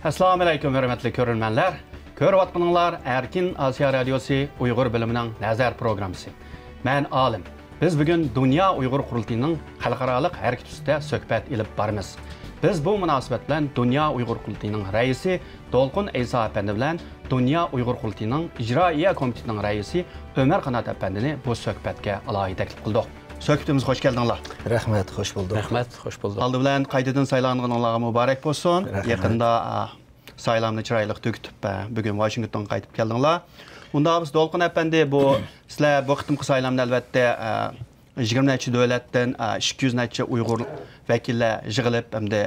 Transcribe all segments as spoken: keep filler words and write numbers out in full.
ئەسسالامۇئەلەيكۇم، ھۆرمەتلىك كۆرۈرمەنلەر. كۆرۈۋاتقىنىڭلار ئەركىن ئاسىيا رادىيوسى ئۇيغۇر بۆلۈمىنىڭ نەزەر پروگراممىسى. مەن ئالىم. بىز بۈگۈن دۇنيا ئۇيغۇر قۇرۇلتىيىنىڭ خەلقئارالىق ھەرىكىتى ئۈستىدە سۆھبەت ئېلىپ بارىمىز. بىز بۇ مۇناسىۋەت بىلەن دۇنيا ئۇيغۇر قۇرۇلتىيىنىڭ رەئىسى دولقۇن ئەيسا ئەپەندى بىلەن دۇنيا ئۇيغۇر قۇرۇلتىيىنىڭ ئىجرائىيە كومىتېتىنىڭ رەئىسى ئۆمەر قانات ئەپەندىنى بۇ سۆھبەتكە ئالاھىدە تەكلىپ قىلدۇق. سۆھبىتىمىزگە خوش كەلدىڭلار. رەھمەت، خوش بولدۇق. رەھمەت، خوش بولدۇق. ئالدى بىلەن قايتىدىن سايلانغىنىڭلارغا مۇبارەك بولسۇن. رەھمەت. يېقىندا، ئا، سايلامنى چىرايلىق تۈگىتىپ، ئا، بۈگۈن ۋاشىنگتونغا قايتىپ كەلدىڭلار. ئۇنداق بولسا، دولقۇن ئەپەندى، بۇ سىلەر بۇ قېتىمقى سايلامنى، ئەلۋەتتە، ئا، يىگىرمە نەچچە دۆلەتتىن، ئا، ئىككى يۈز نەچچە ئۇيغۇر ۋەكىللەر يىغىلىپ، ئەمدى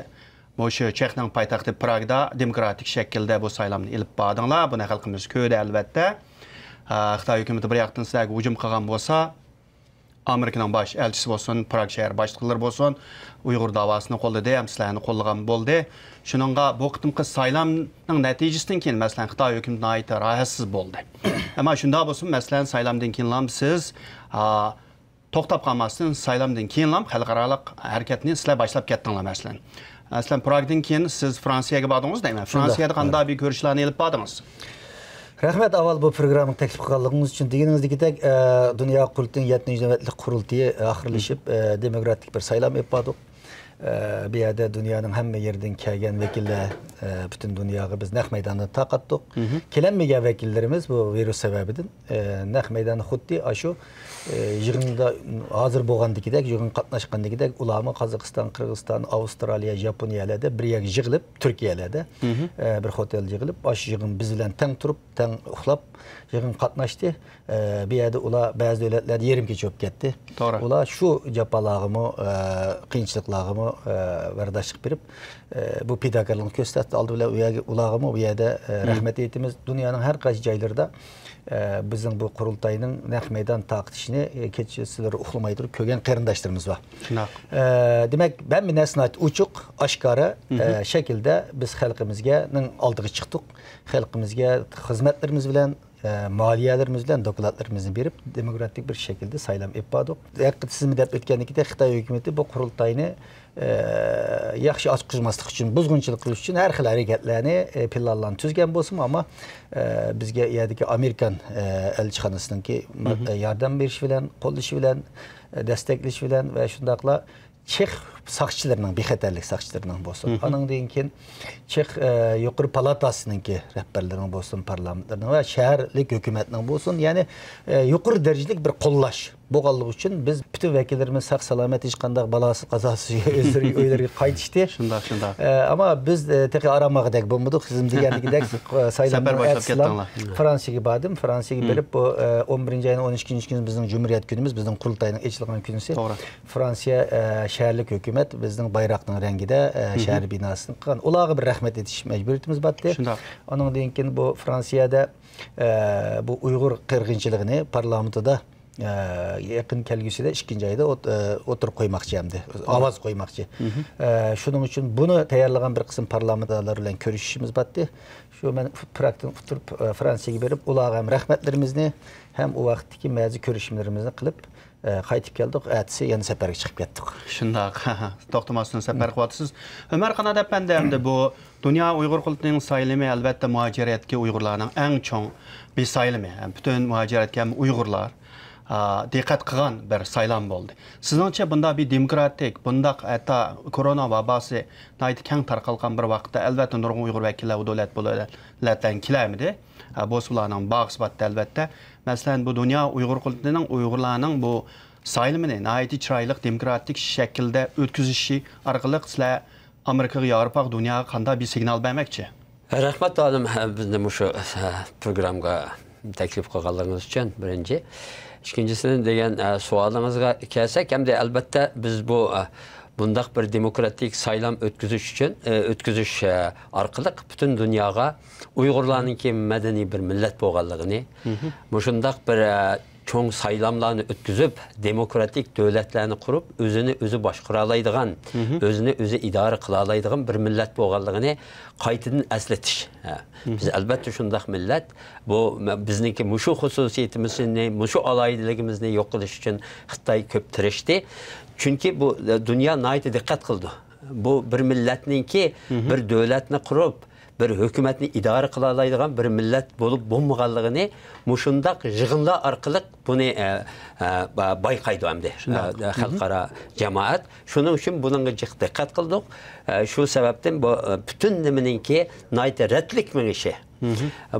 مۇشۇ چېخنىڭ پايتەختى پراگدا دېموكراتىك شەكىلدە بۇ سايلامنى ئېلىپ باردىڭلار. بۇنى خەلقىمىز كۆردى، ئەلۋەتتە. ئا، خىتاي ھۆكۈمىتى بىر ياقتىن سىلەرگە ھۇجۇم قىلغان بولسا، ئامېرىكىنىڭ باش ئەلچىسى بولسۇن، پراگ شەھەر باشلىقلىرى بولسۇن، ئۇيغۇر داۋاسىنى قوللىدى ھەم سىلەرنى قوللىغان بولدى. شۇنىڭغا بۇ قېتىمقى سايلامنىڭ نەتىجىسىدىن كېيىن، مەسىلەن، خىتاي ھۆكۈمىتى ناھايىتى راھەتسىز بولدى. ئەمما شۇنداق بولسىمۇ، مەسىلەن، سايلامدىن كېيىنلام سىز، ئا، توختاپ قالماستىن، سايلامدىن كېيىنلام خەلقئارالىق ھەرىكەتنى سىلەر باشلاپ كەتتىڭلار، مەسىلەن. مەسىلەن، پراگدىن كېيىن سىز فرانسىيەگە باردىڭىز دەيمەن. شۇنداق. فرانسىيەدە قانداق بىر كۆرۈشلەرنى ئېلىپ باردىڭىز؟ رەھمەت، ئاۋۋال بۇ پروگراممىغا تەكلىپ قىلغانلىقىڭىز ئۈچۈن. دېگىنىڭىزدىكىدەك، ئە، دۇنيا قۇرۇلتىيىنىڭ يەتتىنچى نۆۋەتلىك قۇرۇلتىيى ئاخىرلىشىپ، ئە، دېموكراتىك بىر سايلام ئېلىپ باردۇق. ئە، بۇ يەردە دۇنيانىڭ ھەممە يېرىدىن كەلگەن ۋەكىللەر، ئە، پۈتۈن دۇنياغا بىز نەق مەيداندا تارقاتتۇق. مھم. كېلەلمىگەن ۋەكىللىرىمىز بۇ ۋىرۇس سەۋەبىدىن، ئە، نەق مەيداندا خۇددى ئاشۇ، ئە، يىغىندا ھازىر بولغاندىكىدەك، يىغىنغا قاتناشقاندىكىدەك ئۇلارمۇ قازاقىستان، قىرغىزىستان، ئاۋسترالىيە، ياپونىيەلەردە بىر يەرگە يىغىلىپ، تۈركىيەلەردە، مھم، ئە، بىر خوتەلدە يىغىلىپ، ئاشۇ يىغىن بىز بىلەن تەڭ تۇرۇپ، تەڭ ئۇخلاپ، يىغىنغا قاتناشتى. ئە، بۇ يەردە ئۇلار بەزى دۆلەتلەردە يېرىم كېچە بولۇپ كەتتى. توغرا. ئۇلار شۇ جاپالارغىمۇ، ئە، قىيىنچىلىقلارغىمۇ، ئە، بەرداشلىق بېرىپ، ئە، بۇ پىداكارلىقنى كۆرسەتتى. ئالدى بىلەن ئۇ يەرگە، ئۇلارغىمۇ بۇ يەردە، ئە، مم. رەھمەت ئېيتىمىز. دۇنيانىڭ ھەر قايسى جايلىرىدا، ئە، بىزنىڭ بۇ قۇرۇلتاينىڭ نەق مەيدان تارقىتىشىنى، ئە، كېچىسىلىرى ئۇخلىماي تۇرۇپ كۆرگەن قېرىنداشلىرىمىز بار. شۇنداق. ئە، دېمەك، ھەممە نەرسە ناھايىتى ئوچۇق، ئاشكارا، ئە، مھم. شەكىلدە بىز خەلقىمىزگە، نىڭ ئالدىغا چىقتۇق. خەلقىمىزگە خىزمەتلىرىمىز بىلەن، ئە، مالىيەلىرىمىز بىلەن دوكلاتلىرىمىزنى بېرىپ، دېموكراتىك بىر شەكىلدە سايلام ئېلىپ باردۇق. ھەقىقەتتە سىزمۇ دەپ ئۆتكەندىكىدەك، خىتاي ھۆكۈمىتى بۇ قۇرۇلتاينى، ئە، ياخشى ئاچقۇزماسلىق ئۈچۈن، بۇزغۇنچىلىق قىلىش ئۈچۈن ھەر خىل ھەرىكەتلەرنى، ئە، پىلانلارنى تۈزگەن بولسىمۇ، ئەمما، ئە، بىزگە يەردىكى ئامېرىكان، ئە، ئەلچىخانىسىنىڭكى ما-، مھم. ئە، ياردەم بېرىشى بىلەن، قوللىشى بىلەن، ئە، دەستەكلىشى بىلەن ۋە شۇنداقلا چېخ ساقچىلىرىنىڭ، بىخەتەرلىك ساقچىلىرىنىڭ بولسۇن، مھم. ئانىڭدىن كېيىن چېخ، ئە، يۇقىرى پالاتاسىنىڭكى رەھبەرلىرىنىڭ بولسۇن، پارلامېنتلىرىنىڭ ۋە شەھەرلىك ھۆكۈمەتنىڭ بولسۇن، يەنى، ئە، يۇقىرى دەرىجىلىك بىر قوللاش بولغانلىقى ئۈچۈن بىز پۈتۈن ۋەكىللىرىمىز ساق-سالامەت، ھېچقانداق بالاسىز، قازاسىز ئۆزلىرى ئۆيلىرىگە قايتىشتى. شۇنداق، شۇنداق. ئە، ئەمما بىز، ئە، تېخى ئارام ئالغۇدەك بولمىدۇق. سىزمۇ دېگەندىكىدەك، ئە، سايلامنىڭ سەپەر باشلاپ ئەتىسىلا كەتتىڭلار. فرانسىيەگە باردىم. فرانسىيەگە مم. بېرىپ، بۇ، ئە، ئون بىرىنچى ئاينىڭ ئون ئىككىنچى كۈنى بىزنىڭ جۇمھۇرىيەت كۈنىمىز، بىزنىڭ قۇرۇلتاينىڭ ئېچىلغان كۈنىسى. توغرا. فرانسىيە، ئە، شەھەرلىك ھۆكۈمەت بىزنىڭ بايراقنىڭ رەڭگىدە، ئە، مھم. شەھەر بىناسىنى قىلغان. ئۇلارغا بىر رەھمەت ئېيتىش مەجبۇرىيىتىمىز بارتتى. شۇنداق. ئانىڭدىن كېيىن بۇ فرانسىيەدە، ئە، بۇ ئۇيغۇر قىرغىنچىلىقىنى پارلامېنتىدا، ئە، يېقىن كەلگۈسىدە ئىككىنچى ئايدا ئوت-، ئە، ئوتتۇرىغا قويماقچى ئەمدى. توغرا. ئاۋاز قويماقچى. مھم. ئە، شۇنىڭ ئۈچۈن بۇنى تەييارلىغان بىر قىسىم پارلامېنت ئەزالىرى بىلەن كۆرۈشۈشىمىز بارتتى. شۇ مەن پراگتىن ئۇتتۇرۇپ، ئە، فرانسىيەگە بېرىپ، ئۇلارغا ھەم رەھمەتلىرىمىزنى، ھەم ئۇ ۋاقىتتىكى بەزى كۆرۈشۈملىرىمىزنى قىلىپ، ئە، قايتىپ كەلدۇق. ئەتىسى يەنە سەپەرگە چىقىپ كەتتۇق. شۇنداق. توختىماستىن سەپەر قىلىۋاتىسىز. ئۆمەر قانات ئەپەندى، ئەمدى بۇ دۇنيا ئۇيغۇر قۇرۇلتىيىنىڭ سايلىمى، ئەلۋەتتە، مۇھاجىرەتتىكى ئۇيغۇرلارنىڭ ئەڭ چوڭ بىر سايلىمى. ھەم پۈتۈن مۇھاجىرەتكە ھەم ئۇيغۇرلار، ئا، دىققەت قىلغان بىر سايلام بولدى. سىزنىڭچە بۇنداق بىر دېموكراتىك، بۇنداق ھەتتا كورونا ۋاباسى ناھايىتى كەڭ تارقالغان بىر ۋاقىتتا، ئەلۋەتتە، نۇرغۇن ئۇيغۇر ۋەكىللەر ئۇ دۆلەت، بۇ دۆلەتلەردىن كېلەلمىدى. ئە، بولسا بۇلارنىڭ باغىسى بارتتى، ئەلۋەتتە. مەسىلەن، بۇ دۇنيا ئۇيغۇر قۇرۇلتىيىنىڭ ئۇيغۇرلارنىڭ بۇ سايلىمىنى ناھايىتى چىرايلىق، دېموكراتىك شەكىلدە ئۆتكۈزۈشى ئارقىلىق سىلەر ئامېرىكىغا، ياۋروپاغا، دۇنياغا قانداق بىر سىگنال بەرمەكچى؟ رەھمەت، ئالىم، بىزنى مۇشۇ، ئە، پروگراممىغا تەكلىپ قىلغانلىقىڭىز ئۈچۈن، بىرىنچى. ئىككىنچىسىدىن دېگەن، ئە، سوئالىڭىزغا كەلسەك، ئەمدى، ئەلۋەتتە، بىز بۇ، ئە، بۇنداق بىر دېموكراتىك سايلام ئۆتكۈزۈش ئۈچۈن، ئۆتكۈزۈش ئارقىلىق پۈتۈن دۇنياغا ئۇيغۇرلارنىڭكى مەدەنىي بىر مىللەت بولغانلىقىنى، مۇشۇنداق بىر، ئە، چوڭ سايلاملارنى ئۆتكۈزۈپ، دېموكراتىك دۆلەتلەرنى قۇرۇپ، ئۆزىنى ئۆزى باشقۇرالايدىغان، ئۆزىنى ئۆزى ئىدارە قىلالايدىغان بىر مىللەت بولغانلىقىنى قايتىدىن ئەسلىتىش. ھە، بىز ئەلۋەتتە شۇنداق مىللەت. بۇ مە-، بىزنىڭكى مۇشۇ خۇسۇسىيىتىمىزنى، مۇشۇ ئالاھىدىلىكىمىزنى يوق قىلىش ئۈچۈن خىتاي كۆپ تىرىشتى. چۈنكى بۇ، ئە، دۇنيا ناھايىتى دىققەت قىلىدۇ. بۇ بىر مىللەتنىڭكى بىر دۆلەتنى قۇرۇپ، بىر ھۆكۈمەتنى ئىدارە قىلالايدىغان بىر مىللەت بولۇپ بولمىغانلىقىنى مۇشۇنداق يىغىنلار ئارقىلىق بۇنى، ئە، ئە، با-، بايقايدۇ ئەمدى، شۇنداق. ئە، خەلقئارا جامائەت. شۇنىڭ ئۈچۈن بۇنىڭغا جىق دىققەت قىلدۇق. ئە، شۇ سەۋەبتىن بۇ، ئە، پۈتۈن نېمىنىڭكى ناھايىتى رەتلىك مېڭىشى.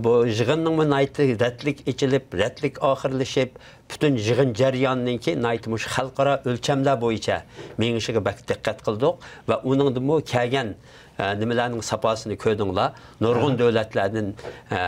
بۇ يىغىننىڭمۇ ناھايىتى رەتلىك ئېچىلىپ، رەتلىك ئاخىرلىشىپ، پۈتۈن يىغىن جەريانىنىڭكى ناھايىتى مۇشۇ خەلقئارا ئۆلچەملەر بويىچە مېڭىشىگە بەك دىققەت قىلدۇق ۋە ئۇنىڭدىنمۇ كەلگەن، ئە، نېمىلەرنىڭ ساپاسىنى كۆردۈڭلار. نۇرغۇن دۆلەتلەردىن، ئە،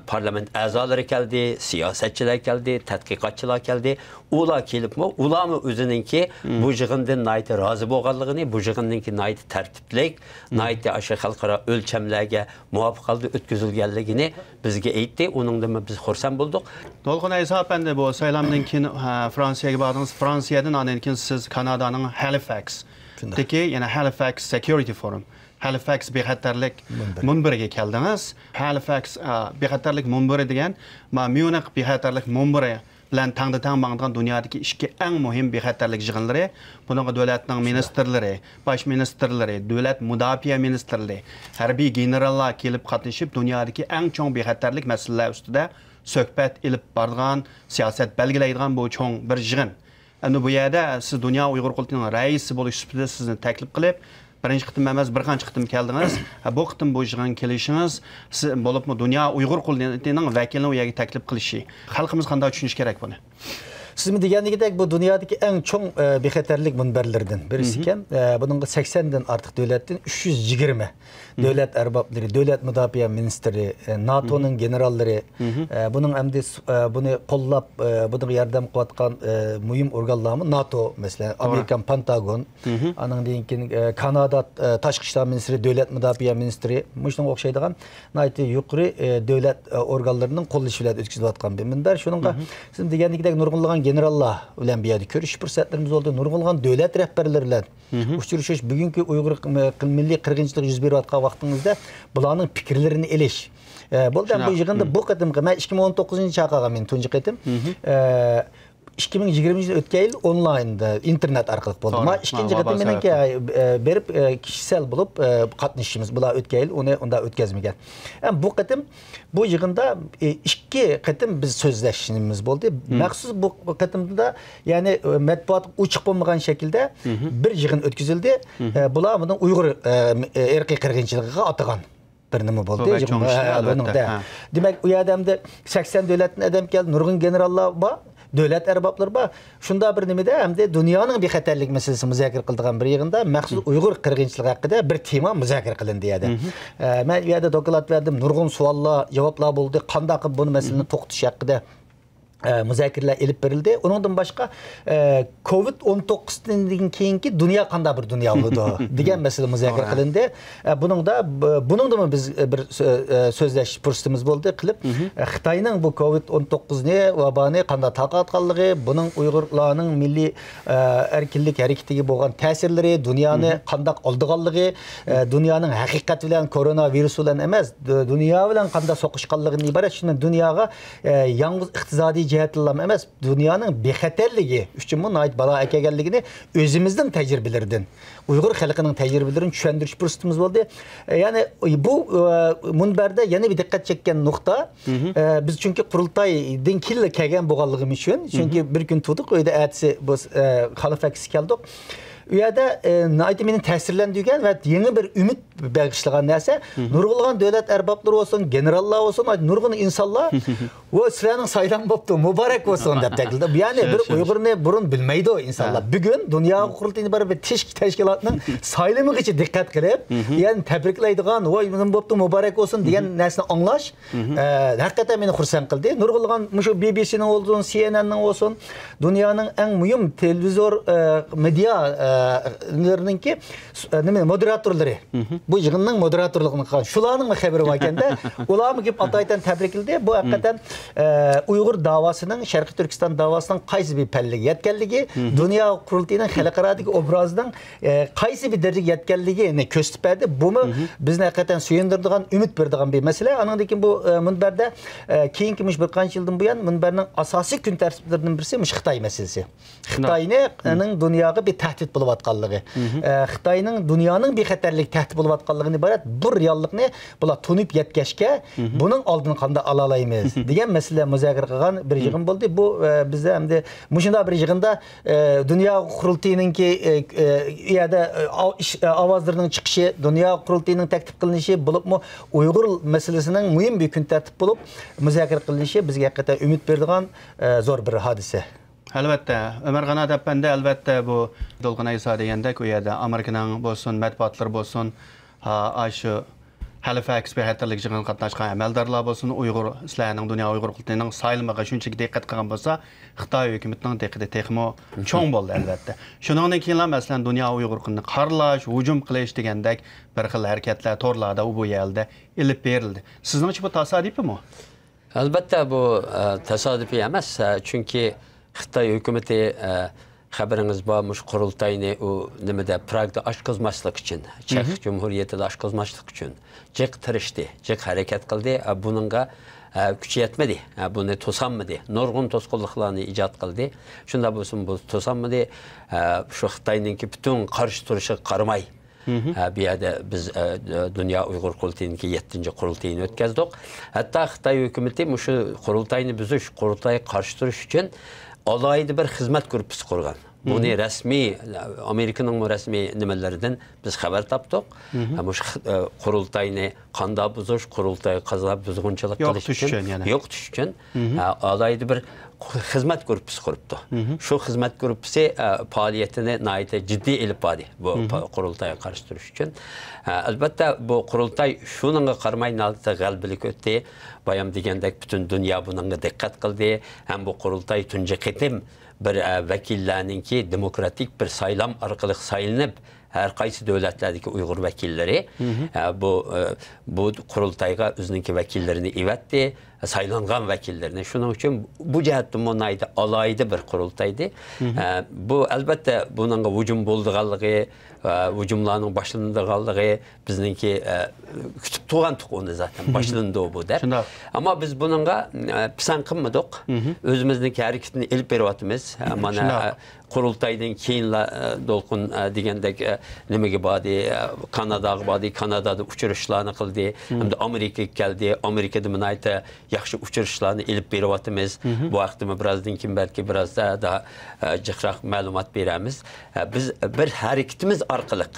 پارلامېنت ئەزالىرى كەلدى، سىياسەتچىلەر كەلدى، تەتقىقاتچىلار كەلدى. ئۇلار كېلىپمۇ، ئۇلارمۇ ئۆزىنىڭكى بۇ يىغىندىن ناھايىتى رازى بولغانلىقىنى، بۇ يىغىننىڭكى ناھايىتى تەرتىپلىك، ناھايىتى ئاشۇ خەلقئارا ئۆلچەملەرگە مۇۋاپىق ھالدا ئۆتكۈزۈلگەنلىكىنى بىزگە ئېيتتى. ئۇنىڭدىنمۇ بىز خۇرسەن بولدۇق. دولقۇن ئەيسا ئەپەندى، بۇ سايلامدىن كېيىن، ھە، فرانسىيەگە باردىڭىز. فرانسىيەدىن ئاندىن كېيىن سىز كانادانىڭ ھالىفاكستىكى، يەنى ھالىفاكس سېكيۇرىتى فورۇم، ھالىفاكس بىخەتەرلىك مۇنبىرىگە كەلدىڭىز. ھالىفاكس، ئا، بىخەتەرلىك مۇنبىرى دېگەن، ما، ميۇنخ بىخەتەرلىك مۇنبىرى بىلەن تەڭدە تەڭ ماڭىدىغان دۇنيادىكى ئىككى ئەڭ مۇھىم بىخەتەرلىك يىغىنلىرى. بۇنىڭغا دۆلەتنىڭ مىنىستىرلىرى، باش مىنىستىرلىرى، دۆلەت مۇداپىئە مىنىستىرلىرى، ھەربىي گېنېراللار كېلىپ قاتنىشىپ، دۇنيادىكى ئەڭ چوڭ بىخەتەرلىك مەسىلىلەر ئۈستىدە سۆھبەت ئېلىپ بارىدىغان، سىياسەت بەلگىلەيدىغان بۇ چوڭ بىر يىغىن. ئەمدى بۇ يەردە سىز دۇنيا ئۇيغۇر قۇرۇلتىيىنىڭ رەئىسى بولۇش سۈپىتىدە سىزنى تەكلىپ قىلىپ، بىرىنچى قېتىم ئەمەس، بىر قانچە قېتىم كەلدىڭىز. ھە، بۇ قېتىم بۇ يىغىنغا كېلىشىڭىز، سىز، بولۇپمۇ دۇنيا ئۇيغۇر قۇرۇلتىيىنىڭ ۋەكىلىنى ئۇ يەرگە تەكلىپ قىلىشى، خەلقىمىز قانداق چۈشىنىشى كېرەك بۇنى؟ سىزمۇ دېگەندىكىدەك، بۇ دۇنيادىكى ئەڭ چوڭ، ئە، بىخەتەرلىك مۇنبەرلىرىدىن بىرسى ئىكەن. ئە، بۇنىڭغا سەكسەندىن ئارتۇق دۆلەتتىن ئۈچ يۈز يىگىرمە دۆلەت ئەربابلىرى، دۆلەت مۇداپىئە مىنىستىرى، ئە، ناتونىڭ گېنېراللىرى، ئە، بۇنىڭ ئەمدى س-، ئە، بۇنى قوللاپ، ئە، بۇنىڭغا ياردەم قىلىۋاتقان، ئە، مۇھىم ئورگانلارمۇ ناتو، مەسىلەن، ئامېرىكان پېنتاگون، ئانىڭدىن كېيىن، ئە، كانادا، ئە، تاشقى ئىشلار مىنىستىرى، دۆلەت مۇداپىئە مىنىستىرى، مۇشۇنىڭغا ئوخشايدىغان ناھايىتى يۇقىرى، ئە، دۆلەت، ئە، ئورگانلىرىنىڭ قوللىشى بىلەن ئۆتكۈزۈلۈۋاتقان بىر مۇنبەر. شۇنىڭغا سىز دېگەندىكىدەك نۇرغۇنلىغان گېنېراللار بىلەن بۇ يەردە كۆرۈشۈش پۇرسەتلىرىمىز بولدى. نۇرغۇنلىغان دۆلەت رەھبەرلىرى بىلەن ئۇچرىشىش، بۈگۈنكى ئۇيغۇر ق-، مىللىي قىرغىنچىلىق يۈز بېرىۋاتقان ۋاقتىڭىزدا بۇلارنىڭ پىكىرلىرىنى ئېلىش. ئە، بولدى، بۇ يىغىندا بۇ قېتىمقى، مەن ئىككى مىڭ ئون توققۇزىنچى چاقىرغان مېنى تۇنجى قېتىم. ئە، ئىككى مىڭ يىگىرمىنچى يىل ئۆتكەن يىل ئونلايندا، ئىنتېرنېت ئارقىلىق بولدى. مانا ئىككىنچى قېتىم مېنىڭكى، ئە، بېرىپ، ئە، كىشىسەل بولۇپ، ئە، قاتنىشىشىمىز. بۇلار ئۆتكەن يىل ئۇنى ئۇنداق ئۆتكۈزمىگەن. ئە، بۇ قېتىم بۇ يىغىندا، ئى، ئىككى قېتىم بىز سۆزلەشكىنىمىز بولدى. مەخسۇس بۇ قېتىمدا، يەنى، ئى، مەتبۇئاتقا ئوچۇق بولمىغان شەكىلدە بىر يىغىن ئۆتكۈزۈلدى. ئى، بۇلار بۇنى ئۇيغۇر، ئى، ئىرقىي قىرغىنچىلىقىغا ئاتىغان بىر نېمە بولدى. بۇ بەك چوڭ ئىش، ئەلۋەتتە. دە. دېمەك، ئۇ يەردە ئەمدى سەكسەن دۆلەتتىن ئادەم كەلدى، نۇرغۇن گېنېراللار بار، دۆلەت ئەربابلىرى بار. شۇنداق بىر نېمىدە ئەمدى دۇنيانىڭ بىخەتەرلىك مەسىلىسى مۇزاكىرە قىلىدىغان بىر يىغىندا مەخسۇس ئۇيغۇر قىرغىنچىلىقى ھەققىدە بىر تېما مۇزاكىرە قىلىندى يەردە. ئە، مەن ئۇ يەردە دوكلات بەردىم، نۇرغۇن سوئاللار، جاۋابلار بولدى. قانداق قىلىپ بۇنى مەسىلىنى توختىتىش ھەققىدە، ئە، مۇزاكىرىلەر ئېلىپ بېرىلدى. ئۇنىڭدىن باشقا، ئە، كوۋىد ئون توققۇزدىن كېيىنكى دۇنيا قانداق بىر دۇنيا بولىدۇ دېگەن مەسىلە مۇزاكىرە قىلىندى. ئە، بۇنىڭدا، ب-، بۇنىڭدىمۇ بىز، ئە، بىر سۆ-، ئە، سۆزلەش پۇرسىتىمىز بولدى قىلىپ. ئە، خىتاينىڭ بۇ كوۋىد ئون توققۇزنى، ۋابانى قانداق تارقاتقانلىقى، بۇنىڭ ئۇيغۇرلارنىڭ مىللىي، ئە، ئەركىنلىك ھەرىكىتىگە بولغان تەسىرلىرى، دۇنيانى قانداق ئالدىغانلىقى، ئە، دۇنيانىڭ ھەقىقەت بىلەن كورونا ۋىرۇس بىلەن ئەمەس، دۇ-، دۇنيا بىلەن قانداق سوقۇشقانلىقىدىن ئىبارەت. شۇنى دۇنياغا، ئە، يالغۇز ئىقتىسادىي جەھەتتىنلا ئەمەس، دۇنيانىڭ بىخەتەرلىكى ئۈچۈنمۇ ناھايىتى بالا ئەكەلگەنلىكىنى ئۆزىمىزنىڭ تەجرىبىلىرىدىن، ئۇيغۇر خەلقىنىڭ تەجرىبىلىرىنى چۈشەندۈرۈش پۇرسىتىمىز بولدى. ئە، يەنى بۇ، ئە، مۇنبەردە يەنە بىر دىققەت چەككەن نۇقتا، ئە، بىز چۈنكى قۇرۇلتايدىن كېيىنلا كەلگەن بولغانلىقىم ئۈچۈن، چۈنكى بىر كۈن تۇردۇق، ئۆيدە ئەتىسى بۇ، ئە، خالىفەكسكە كەلدۇق. ئۇ يەردە، ئە، ناھايىتى مېنى تەسىرلەندۈرگەن ۋە يېڭى بىر ئۈمىد بېغىشلىغان نەرسە، نۇرغۇنلىغان دۆلەت ئەربابلىرى بولسۇن، گېنېراللار بولسۇن، نۇرغۇن ئىنسانلار، ۋو، سىلەرنىڭ سايلام بوپتۇ، مۇبارەك بولسۇن دەپ تەكلىپ. يەنى بىر ئۇيغۇرنى بۇرۇن بىلمەيدۇ ئىنسانلار. بۈگۈن دۇنيا قۇرۇلتىيىنى بىر، بىر تىش-، تەشكىلاتنىڭ سايلىمىغىچە دىققەت قىلىپ، يەنى تەبرىكلەيدىغان، ۋوي، نېمە بوپتۇ، مۇبارەك بولسۇن دېگەن نەرسىنى ئاڭلاش، ئە، ھەقىقەتەن مېنى خۇرسەن قىلدى. نۇرغۇنلىغان مۇشۇ بى بى سىنىڭ بولسۇن، سى ئېن ئېننىڭ بولسۇن، دۇنيانىڭ ئەڭ مۇھىم تېلېۋىزور، ئە، مېدىيا، ئە، لىرىنىڭكى، ئە، نېمە، مودېراتورلىرى، بۇ يىغىننىڭ مودېراتورلۇقىنى قىلغان، شۇلارنىڭمۇ خەۋىرى باركەندە، ئۇلارمۇ كېلىپ ئاتايتەن تەبرىكلىدى. بۇ ھەقىقەتەن ئە، ئۇيغۇر داۋاسىنىڭ، شەرقىي تۈركىستان داۋاسىنىڭ قايسى بىر پەللىگە يەتكەنلىكى، دۇنيا قۇرۇلتىيىنىڭ خەلقئارادىكى ئوبرازىنىڭ، ئە، قايسى بىر دەرىجىگە يەتكەنلىكىنى كۆرسىتىپ بەردى. بۇمۇ بىزنى ھەقىقەتەن سۆيۈندۈرىدىغان، ئۈمىد بېرىدىغان بىر مەسىلە. ئانىڭدىن كېيىن بۇ، ئە، مۇنبەردە، ئە، كېيىنكى مۇشۇ بىر قانچە يىلدىن ببۇيان مۇنبەرنىڭ ئاساسىي كۈن تەرتىپلىرىدىن بىرسى مۇشۇ خىتاي مەسىلىسى. خىتاينىڭ دۇنياغا بىر تەھدىت بولۇۋاتقانلىقى، ئە، خىتاينىڭ دۇنيانىڭ بىخەتەرلىك تەھدىت بولۇۋاتقانلىقىدىن ئىبارەت بىر رېئاللىقنى بۇلار تونۇپ يەتكەچكە، بۇنىڭ ئالدىنى قانداق ئالالايمىز دېگەن مەسىلە مۇزاكىرە قىلغان بىر يىغىن بولدى. بۇ، ئە، بىزدە ئەمدى مۇشۇنداق بىر يىغىندا، ئە، دۇنيا قۇرۇلتىيىنىڭكى، ئە، ئە، ئۇ يەردە، ئە، ئاۋ-، ئىش-، ئە، ئاۋازلىرىنىڭ چىقىشى، دۇنيا قۇرۇلتىيىنىڭ تەكلىپ قىلىنىشى، بولۇپمۇ ئۇيغۇر مەسىلىسىنىڭ مۇھىم بىر كۈن تەرتىپ بولۇپ مۇزاكىرە قىلىنىشى بىزگە ھەقىقەتەن ئۈمىد بېرىدىغان، ئە، زور بىر ھادىسە. ئەلۋەتتە، ئۆمەر قانات ئەپەندى، ئەلۋەتتە، بۇ دولقۇن ئەيسا دېگەندەك، ئۇ يەردە ئامېرىكىنىڭ بولسۇن، مەتبۇئاتلىرى بولسۇن، ھا، ئاشۇ ھەلىفەكس بىخەتەرلىك يىغىنىغا قاتناشقان ئەمەلدارلار بولسۇن، ئۇيغۇر، سىلەرنىڭ دۇنيا ئۇيغۇر قۇرۇلتىيىنىڭ سايلىمىغا شۇنچىلىك دىققەت قىلغان بولسا، خىتاي ھۆكۈمىتىنىڭ دىققىتى تېخىمۇ چوڭ بولدى، ئەلۋەتتە. شۇنىڭدىن كېيىنلا، مەسىلەن، دۇنيا ئۇيغۇر قۇرۇلتىيىنى قارىلاش، ھۇجۇم قىلىش دېگەندەك بىر خىل ھەرىكەتلەر تورلاردا، ئۇ بۇ يەردە ئېلىپ بېرىلدى. سىزنىڭچە بۇ تاسادىپىيمۇ؟ ئەلۋەتتە، بۇ، ئە، تاسادىپىي ئەمەس. ئە، چۈنكى خىتاي ھۆكۈمىتى، ئە، خەۋىرىڭىز بار، مۇشۇ قۇرۇلتاينى ئۇ نېمىدە، پراگدا ئاچقۇزماسلىق ئۈچۈن، چېخ جۇمھۇرىيىتىدە ئاچقۇزماسلىق ئۈچۈن جىق تىرىشتى، جىق ھەرىكەت قىلدى. ئە، بۇنىڭغا، ئە، كۈچى يەتمىدى. ئە، بۇنى توسالمىدى. نۇرغۇن توسقۇنلۇقلارنى ئىجاد قىلدى. شۇنداق بولسىمۇ، بۇ توسالمىدى. ئە، شۇ خىتاينىڭكى پۈتۈن قارشى تۇرۇشىغا قارىماي، ھە، بۇ يەردە بىز، ئە، دۇنيا ئۇيغۇر قۇرۇلتىيىنىڭكى يەتتىنچى قۇرۇلتىيىنى ئۆتكەزدۇق. ھەتتا خىتاي ھۆكۈمىتى مۇشۇ قۇرۇلتاينى بۇزۇش، قۇرۇلتايغا قارشى تۇرۇش ئۈچۈن ئالاھىدە بىر خىزمەت گۇرۇپپىسى قۇرغان. بۇنى رەسمىي، ئامېرىكىنىڭمۇ رەسمىي نېمىلىرىدىن بىز خەۋەر تاپتۇق. ھە، مۇشۇ خى-، ئە، قۇرۇلتاينى قانداق بۇزۇش، قۇرۇلتايغا قانداق بۇزغۇنچىلىق قىلىش يوقىتىش ئۈچۈن، ئۈچۈن يەنە. يوقىتىش ئۈچۈن، ئە، ئالاھىدە بىر خىزمەت گۇرۇپپىسى قۇرۇپتۇ. شۇ خىزمەت گۇرۇپپىسى، ئە، پائالىيىتىنى ناھايىتى جىددىي ئېلىپ باردى، بۇ پا-، قۇرۇلتايغا قارشى تۇرۇش ئۈچۈن. ئە، ئەلۋەتتە، بۇ قۇرۇلتاي شۇنىڭغا قارىماي ناھايىتى غەلىبىلىك ئۆتتى. بايام دېگەندەك، پۈتۈن دۇنيا بۇنىڭغا دىققەت قىلدى. ھەم بۇ قۇرۇلتاي تۇنجى قېتىم بىر، ئە، ۋەكىللەرنىڭكى دېموكراتىك بىر سايلام ئارقىلىق سايلىنىپ، ھەر قايسى دۆلەتلەردىكى ئۇيغۇر ۋەكىللىرى، ئە، بۇ، ئە، بۇ قۇرۇلتايغا ئۆزىنىڭكى ۋەكىللىرىنى ئېۋەتتى، سايلانغان ۋەكىللىرىنى. شۇنىڭ ئۈچۈن بۇ جەھەتتىنمۇ ناھايىتى ئالاھىدە بىر قۇرۇلتايدى. ئە، بۇ، ئەلۋەتتە، بۇنىڭغا ھۇجۇم بولىدىغانلىقى، ئە، ھۇجۇملارنىڭ باشلىنىدىغانلىقى بىزنىڭكى، ئە، كۈتۈپ تۇرغانتۇق ئۇنى زاتەن، باشلىنىدۇ بۇ دەپ. شۇنداق. ئەمما بىز بۇنىڭغا، ئە، پىسەنت قىلمىدۇق. ئۆزىمىزنىڭكى ھەرىكىتىنى ئېلىپ بېرىۋاتىمىز. ئە، مانا، شۇنداق. ئە، قۇرۇلتايدىن كېيىنلا، ئە، دولقۇن، ئە، دېگەندەك، ئە، نېمىگە باردى، ئە، كاناداغا باردى، كانادادا ئۇچرىشىشلارنى قىلدى، ھەمدە ئامېرىكىغا كەلدى، ئامېرىكىدا ناھايىتى ياخشى ئۇچرىشىشلارنى ئېلىپ بېرىۋاتىمىز. بۇ ھەقتىمۇ بىرازدىن كېيىن بەلكى بىرازدا، ئە، جىقراق مەلۇمات بېرەرمىز. ئە، بىز بىر ھەرىكىتىمىز ئارقىلىق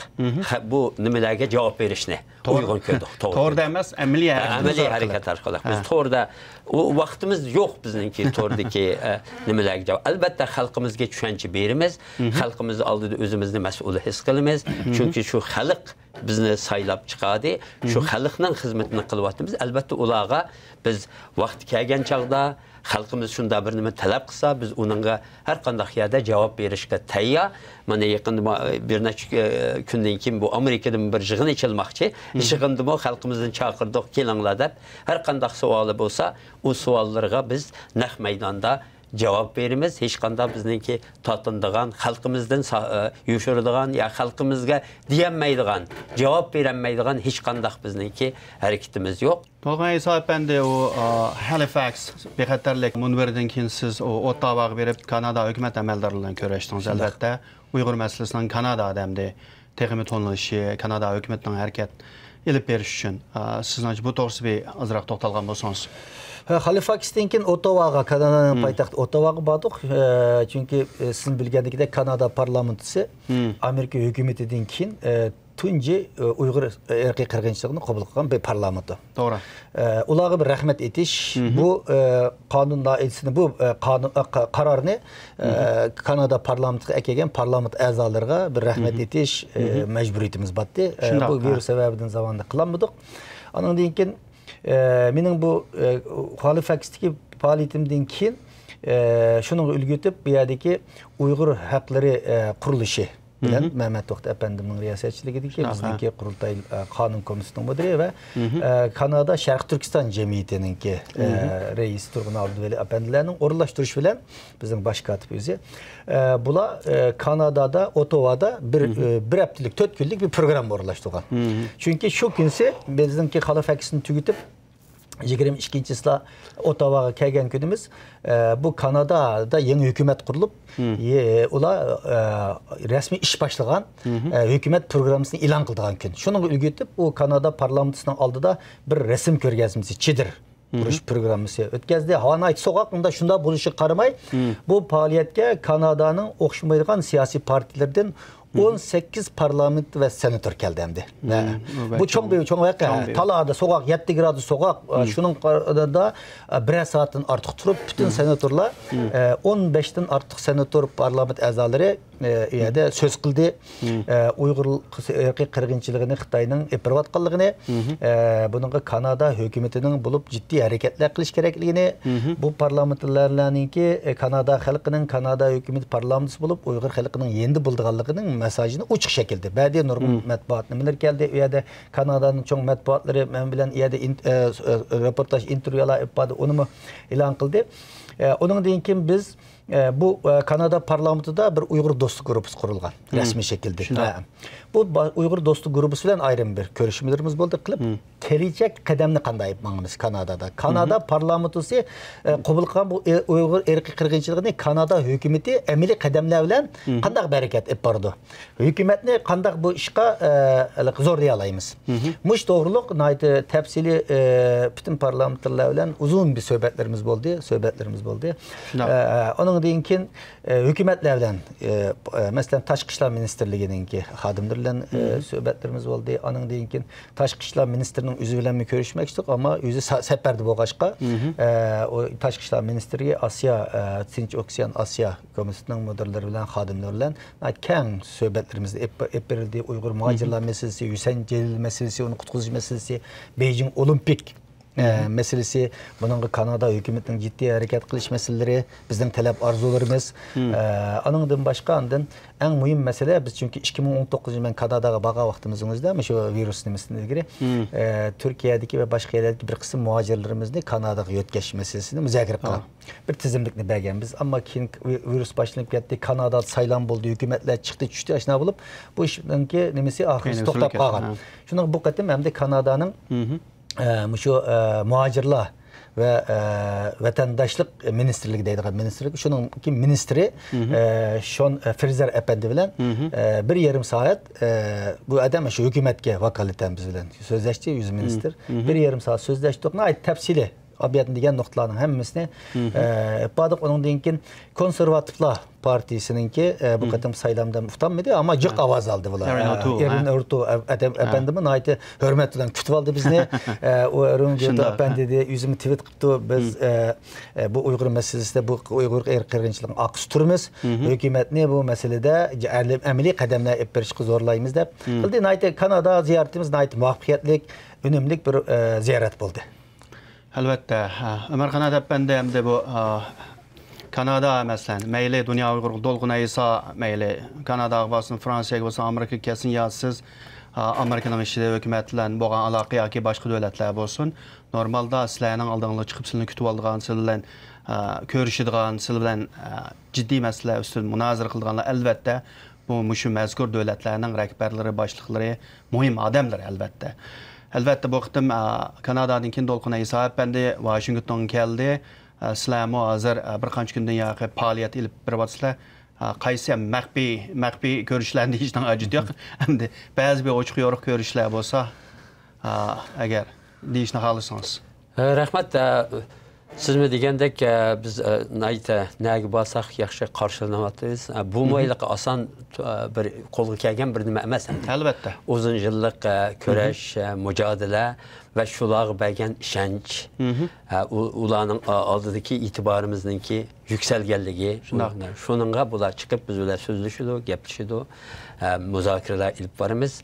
خە-، بۇ نېمىلەرگە جاۋاب بېرىشنى تور، ئۇيغۇن كۆردۇق. توردا ئەمەس، ئەمەلىي ھەرىكىتىمىز ئەمەلىي ئارقىلىق. ھەرىكەت ئارقىلىق. بىز توردا، ئۇ ۋاقتىمىز يوق بىزنىڭكى توردىكى، ئە، نېمىلەرگە جاۋاب. ئەلۋەتتە، خەلقىمىزگە چۈشەنچە بېرىمىز. خەلقىمىز ئالدىدا ئۆزىمىزنى مەسئۇل ھېس قىلىمىز. چۈنكى شۇ خەلق بىزنى سايلاپ چىقاردى. شۇ خەلقنىڭ خىزمىتىنى قىلىۋاتىمىز. ئەلۋەتتە، ئۇلارغا بىز ۋاقتى كەلگەن چاغدا خەلقىمىز شۇنداق بىر نېمە تەلەپ قىلسا، بىز ئۇنىڭغا ھەر قانداق يەردە جاۋاب بېرىشكە تەييار. مانا يېقىندا ما-، بىر نەچچە، ئە، كۈندىن كېيىن بۇ ئامېرىكىدىمۇ بىر يىغىن ئېچىلماقچى. يىغىندىمۇ خەلقىمىزنى چاقىردۇق، كېلىڭلار دەپ. ھەر قانداق سوئالى بولسا، ئۇ سوئاللىرىغا بىز نەق مەيداندا جاۋاب بېرىمىز. ھېچقانداق بىزنىڭكى تارتىنىدىغان، خەلقىمىزدىن سا-، ئە، يوشۇرىدىغان يا خەلقىمىزگە دېيەلمەيدىغان، جاۋاب بېرەلمەيدىغان ھېچقانداق بىزنىڭكى ھەرىكىتىمىز يوق. تولغان ئەيسا ئەپەندى، ئۇ، ئا، ھالىفاكس بىخەتەرلىك مۇنبىرىدىن كېيىن سىز ئۇ ئوتتاۋاغا بېرىپ، كانادا ھۆكۈمەت ئەمەلدارلىرى بىلەن كۆرۈشتىڭىز. شۇنداق. ئەلۋەتتە، ئۇيغۇر مەسىلىسىنىڭ كانادادا ئەمدى تېخىمۇ تونۇلۇشى، كانادا ھۆكۈمىتىنىڭ ھەرىكەت ئېلىپ بېرىشى ئۈچۈن، ئا، سىزنىڭچە بۇ توغرىسىدا بىر ئازراق توختالغان بولسىڭىز. ھە، ھالىفاكستىن كېيىن ئوتتاۋاغا، كانادانىڭ پايتەختى ئوتتاۋاغا باردۇق. ئە، چۈنكى، ئە، سىزنىڭ بىلگەندىكىدەك كانادا پارلامېنتىسى ئامېرىكا ھۆكۈمىتىدىن كېيىن، ئە، تۇنجى، ئە، ئۇيغۇر ئىرقىي قىرغىنچىلىقىنى قوبۇل قىلغان بىر پارلامېنت. توغرا. ئە، ئۇلارغا بىر رەھمەت ئېيتىش، بۇ، ئە، قانۇن لايىھىسىنى، بۇ، ئە، قانۇن، ئە، قا-، قارارنى، ئە، كانادا پارلامېنتىغا ئەكەلگەن پارلامېنت ئەزالىرىغا بىر رەھمەت ئېيتىش، ئە، مەجبۇرىيىتىمىز بارتتى. ئە، شۇنداق، بۇ ھە. ۋىرۇس سەۋەبىدىن زامانىدا قىلالمىدۇق. ئانىڭدىن كېيىن، ئە، مېنىڭ بۇ، ئە، ھالىفاكستىكى پائالىيىتىمدىن كېيىن، ئە، شۇنىڭغا ئۈلگە ئېتىپ، بۇ يەردىكى ئۇيغۇر ھەقلىرى، ئە، قۇرۇلۇشى، بىلەن مەمەت توختى ئەپەندىمنىڭ رىياسەتچىلىكىدىكى بىزنىڭكى قۇرۇلتاي، ئە، قانۇن كومىتېتىنىڭ مۇدىرى ۋە، ئە، كانادا شەرقىي تۈركىستان جەمئىيىتىنىڭكى، ئە، رەئىسى تۇرغۇن ئابدۇۋەلى ئەپەندىلەرنىڭ ئورۇنلاشتۇرۇشى بىلەن بىزنىڭ باش كاتىپ ئۆزى، ئە، بۇلار، ئە، كانادادا، ئوتتاۋادا بىر، ئە، بىر ھەپتىلىك، تۆت كۈنلۈك بىر پروگرامما ئورۇنلاشتۇرغان. چۈنكى شۇ كۈنسى بىزنىڭكى خەلق فەكسىنى تۈگىتىپ، يىگىرمە ئىككىنچى چىسلا ئوتتاۋاغا كەلگەن كۈنىمىز، ئە، بۇ كانادادا يېڭى ھۆكۈمەت قۇرۇلۇپ، ئۇلار، ئە، رەسمىي ئىش باشلىغان، ئە، ھۆكۈمەت پروگراممىسىنى ئېلان قىلىدىغان كۈن. شۇنىڭغا ئۈلگە ئېتىپ، ئۇ كانادا پارلامېنتىسىنىڭ ئالدىدا بىر رەسىم كۆرگەزمىسى، چېدىر قۇرۇش پروگراممىسى ئۆتكەزدى. ھاۋا ناھايىتى سوغۇق، ئۇندا شۇنداق بولۇشىغا قارىماي، بۇ پائالىيەتكە كانادانىڭ ئوخشىمايدىغان سىياسىي پارتىيىلىرىدىن ئون سەككىز پارلامېنت ۋە سېناتور كەلدى ئەمدى. بۇ چوڭ بىر، چوڭ ۋەقە. تالادا سوغۇق، يەتتە گرادۇس سوغۇق. شۇنىڭ قارىدا، بىرەر سائەتتىن ئارتۇق تۇرۇپ، پۈتۈن سېناتورلار، ئون بەشتىن ئارتۇق سېناتور پارلامېنت ئەزالىرى، ئە، ئۇ يەردە سۆز قىلدى. ئە، ئۇيغۇر ئىرقىي قىرغىنچىلىقىنى خىتاينىڭ ئېلىپ بېرىۋاتقانلىقىنى، ئە، بۇنىڭغا كانادا ھۆكۈمىتىنىڭ بولۇپ جىددىي ھەرىكەتلەر قىلىش كېرەكلىكىنى، بۇ پارلامېنتلارنىڭكى، ئە، كانادا خەلقىنىڭ، كانادا ھۆكۈمىتى پارلامېنتىسى بولۇپ ئۇيغۇر خەلقىنىڭ يېنىدا بولىدىغانلىقىنىڭ مېساژىنى ئوچۇق شەكىلدە بەردى. نۇرغۇن مەتبۇئات نېمىلەر كەلدى. ئۇ يەردە كانادانىڭ چوڭ مەتبۇئاتلىرى مەن بىلەن ئۇ يەردە ئىن-، ئە، ئە، رېپورتاژ، ئىنتېرۋيۇلار ئېلىپ باردى، ئۇنىمۇ ئېلان قىلدى. ئە، ئۇنىڭدىن كېيىن بىز، ئە، بۇ، ئە، كانادا پارلامېنتىدا بىر ئۇيغۇر دوستلۇق گۇرۇپپىسى قۇرۇلغان، رەسمىي شەكىلدە. ھە. بۇ با-، ئۇيغۇر دوستلۇق گۇرۇپپىسى بىلەن ئايرىم بىر كۆرۈشمىلىرىمىز بولدى قىلىپ، كېلىچەك قەدەمنى قانداق ئېلىپ ماڭىمىز كانادادا؟ كانادا پارلامېنتىسى، ئە، قوبۇل قىلغان بۇ ئۇيغۇر ئىرقىي قىرغىنچىلىقىنى كانادا ھۆكۈمىتى ئەمەلىي قەدەملەر بىلەن قانداق بىر ھەرىكەت ئېلىپ بارىدۇ؟ ھۆكۈمەتنى قانداق بۇ ئىشقا، ئە، زورلىيالايمىز؟ مۇشۇ توغرۇلۇق ناھايىتى تەپسىلىي، ئە، پۈتۈن پارلامېنتلار بىلەن ئۇزۇن بىر سۆھبەتلىرىمىز بولدى، سۆھبەتلىرىمىز بولدى. ئە، ئۇنىڭدىن كېيىن، ئە، ھۆكۈمەتلەر بىلەن، ئە، ئە، مەسىلەن، تاشقى ئىشلار مىنىستىرلىكىنىڭكى خادىملىرى بىلەن، ئە، سۆھبەتلىرىمىز بولدى. ئانىڭدىن كېيىن تاشقى ئىشلار مىنىستىرىنىڭ ئۆزى بىلەنمۇ كۆرۈشمەكچىدۇق، ئەمما ئۆزى سا-، سەپەردە بولغاچقا، ئە، ئۇ تاشقى ئىشلار مىنىستىرى ئاسىيا، ئە، تىنچ ئوكيان ئاسىيا كومىتېتىنىڭ مۇدىرلىرى بىلەن، خادىملىرى بىلەن ناھايىتى كەڭ سۆھبەتلىرىمىز ئېلىپ، ئېلىپ بېرىلدى. ئۇيغۇر مۇھاجىرلار مەسىلىسى، ھۈسەن جېلىل مەسىلىسى، ئۇنى قۇتقۇزۇش مەسىلىسى، بېيجىڭ ئولىمپىك، ئە، مەسىلىسى، بۇنىڭغا كانادا ھۆكۈمىتىنىڭ جىددىي ھەرىكەت قىلىش مەسىلىلىرى، بىزنىڭ تەلەپ ئارزۇلىرىمىز. ئە، ئانىڭدىن باشقا، ئاندىن ئەڭ مۇھىم مەسىلە، بىز چۈنكى ئىككى مىڭ ئون توققۇزىنچى يىلى مەن كاناداغا بارغان ۋاقتىمىزنىڭ ئۆزىدە، مۇشۇ ۋىرۇس نېمىسىدىن ئىلگىرى، ئە، تۈركىيەدىكى ۋە باشقا يەرلەردىكى بىر قىسىم مۇھاجىرلىرىمىزنى كاناداغا يۆتكەش مەسىلىسىنى مۇزاكىرە قىلغان. بىر تىزىملىكنى بەرگەنبىز. ئەمما كېيىن ۋىرۇس باشلىنىپ كەتتى، كانادادا سايلام بولدى، ھۆكۈمەتلەر چىقتى، چۈشتى، ئاشۇنداق بولۇپ، بۇ ئىشنىڭكى نېمىسى ئاخىرسى توختاپ قالغان. شۇنىڭ بۇ قېتىم ئەمدى كانادانىڭ، ئە، مۇشۇ، ئە، مۇھاجىرلار ۋە، ئە، ۋەتەنداشلىق مىنىستىرلىكى دەيدىغان مىنىستىرلىك، شۇنىڭكى مىنىستىرى، ئە، شون، ئە، فرېزېر ئەپەندى بىلەن، ئە، بىر يېرىم سائەت، ئە، بۇ ئادەم شۇ ھۆكۈمەتكە ۋاكالىتەن بىز بىلەن سۆزلەشتى، ئۆزى مىنىستىر. بىر يېرىم سائەت سۆزلەشتۇق، ناھايىتى تەپسىلىي. ئابىياتنى دېگەن نۇقتىلارنىڭ ھەممىسىنى، ئە، ئېلىپ باردۇق. ئۇنىڭدىن كېيىن كونسېرۋاتىپلار پارتىيىسىنىڭكى، ئە، بۇ قېتىمقى سايلامدا ئۇتالمىدى، ئەمما جىق ئاۋاز ئالدى بۇلار. ئېرىن ئورتۇ، ئېرىن ئورتۇ ئەپەندىمۇ ناھايىتى ھۆرمەت بىلەن كۈتۈپ ئالدى بىزنى. ئە، ئۇ ئېرىن ئورتۇ ئەپەندى دېدى، ئۆزىمۇ تىۋىت قىپتۇ، بىز، ئە، ئە، بۇ ئۇيغۇر مەسىلىسىدە، بۇ ئۇيغۇر ئىرقىي قىرغىنچىلىقىنىڭ ئارقىسىدا تۇرىمىز. ھۆكۈمەتنى بۇ مەسىلىدە ئەمەلىي قەدەملەر ئېلىپ بېرىشقا زورلايمىز دەپ قىلدى. ناھايىتى كانادا زىيارىتىمىز ناھايىتى مۇۋەپپەقىيەتلىك، ئۈنۈملۈك بىر، ئە، زىيارەت بولدى. ئەلۋەتتە، ئە، ئۆمەر قانات ئەپەندى ئەمدى بۇ، ئە، كانادا، مەسىلەن، مەيلى دۇنيا ئۇيغۇر دولقۇن ئەيسا، مەيلى كاناداغا بارسۇن، فرانسىيەگە بارسۇن، ئامېرىكىغا كەلسۇن، يا سىز، ئە، ئامېرىكىنىڭ ئىچىدە ھۆكۈمەت بىلەن بولغان ئالاقە ياكى باشقا دۆلەتلەر بولسۇن، نورمالدا سىلەرنىڭ ئالدىڭلارغا چىقىپ، سىلەرنى كۈتۈۋالىدىغان، سىلەر بىلەن، ئە، كۆرۈشىدىغان، سىلەر بىلەن، ئە، جىددىي مەسىلە ئۈستىدە مۇنازىرە قىلىدىغانلار، ئەلۋەتتە، بۇ مۇشۇ مەزكۇر دۆلەتلەرنىڭ رەھبەرلىرى، باشلىقلىرى، مۇھىم ئادەملەر، ئەلۋەتتە. ئەلۋەتتە، بۇ قېتىم، ئە، كانادادىن كېيىن دولقۇن ئەيسا ئەپەندى ۋاشىنگتونغا كەلدى. ئە، سىلەرمۇ ھازىر، ئە، بىر قانچە كۈندىن ياقى پائالىيەت ئېلىپ بېرىۋاتىسىلەر. ئە، قايسى مەخپىي، مەخپىي كۆرۈشلەرنى دېيىشنىڭ ھاجىتى يوق. ئەمدى بەزى بىر ئوچۇق يورۇق كۆرۈشلەر بولسا، ئە، ئەگەر دېيىشنى خالىسىڭىز. ئە، رەھمەت. ئە، سىزمۇ دېگەندەك، ئە، بىز، ئە، ناھايىتى نەگە بارساق ياخشى قارشىلىنىۋاتىمىز. ئە، بۇمۇ ھېلىقى ئاسان، ئە، بىر قولغا كەلگەن بىر نېمە ئەمەس. ئەلۋەتتە. ئۇزۇن يىللىق، ئە، كۈرەش، ئە، مۇجادىلە ۋە شۇلارغا بەرگەن ئىشەنچ، ئە، ئۇ-، ئۇلارنىڭ، ئە، ئالدىدىكى ئېتىبارىمىزنىڭكى يۈكسەلگەنلىكى. شۇنداق. شۇنىڭغا بۇلار چىقىپ بىز بىلەن سۆزلىشىدۇ، گەپلىشىدۇ، ئە، مۇزاكىرىلەر ئېلىپ بارىمىز.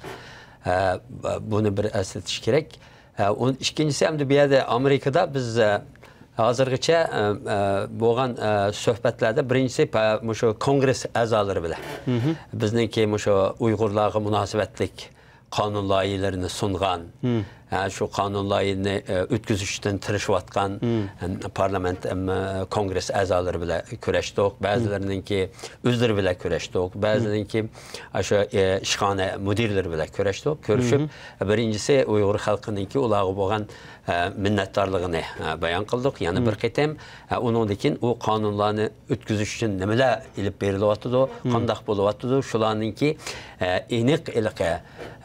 ئە، بۇنى بىر ئەسلىتىش كېرەك. ئە، ئون-، ئىككىنچىسى، ئەمدى بۇ يەردە ئامېرىكىدا بىز، ئە، ھازىرغىچە، ئە، ئە، بولغان، ئە، سۆھبەتلەردە بىرىنچىسى پە-، مۇشۇ كونگرېس ئەزالىرى بىلەن بىزنىڭكى مۇشۇ ئۇيغۇرلارغا مۇناسىۋەتلىك قانۇن لايىھىلىرىنى سۇنغان، ھە، شۇ قانۇن لايىھىنى، ئە، ئۆتكۈزۈشتىن تىرىشىۋاتقان، ئەم، پارلامېنت، ئەم، كونگرېس ئەزالىرى بىلەن كۆرۈشتۇق. بەزىلىرىنىڭكى ئۆزلىرى بىلەن كۆرۈشتۇق. بەزىلىرىنىڭكى ئاشۇ، ئە، ئىشخانا مۇدىرلىرى بىلەن كۆرۈشتۇق. كۆرۈشۈپ، بىرىنچىسى ئۇيغۇر خەلقىنىڭكى ئۇلارغا بولغان ئە، مىننەتدارلىقىنى، ئە، بايان قىلدۇق. يەنە بىر قېتىم، ئە، ئۇنىڭدىن كېيىن ئۇ قانۇنلارنى ئۆتكۈزۈش ئۈچۈن نېمىلەر ئېلىپ بېرىلىۋاتىدۇ، قانداق بولۇۋاتىدۇ، شۇلارنىڭكى، ئە، ئېنىق ھېلىقى،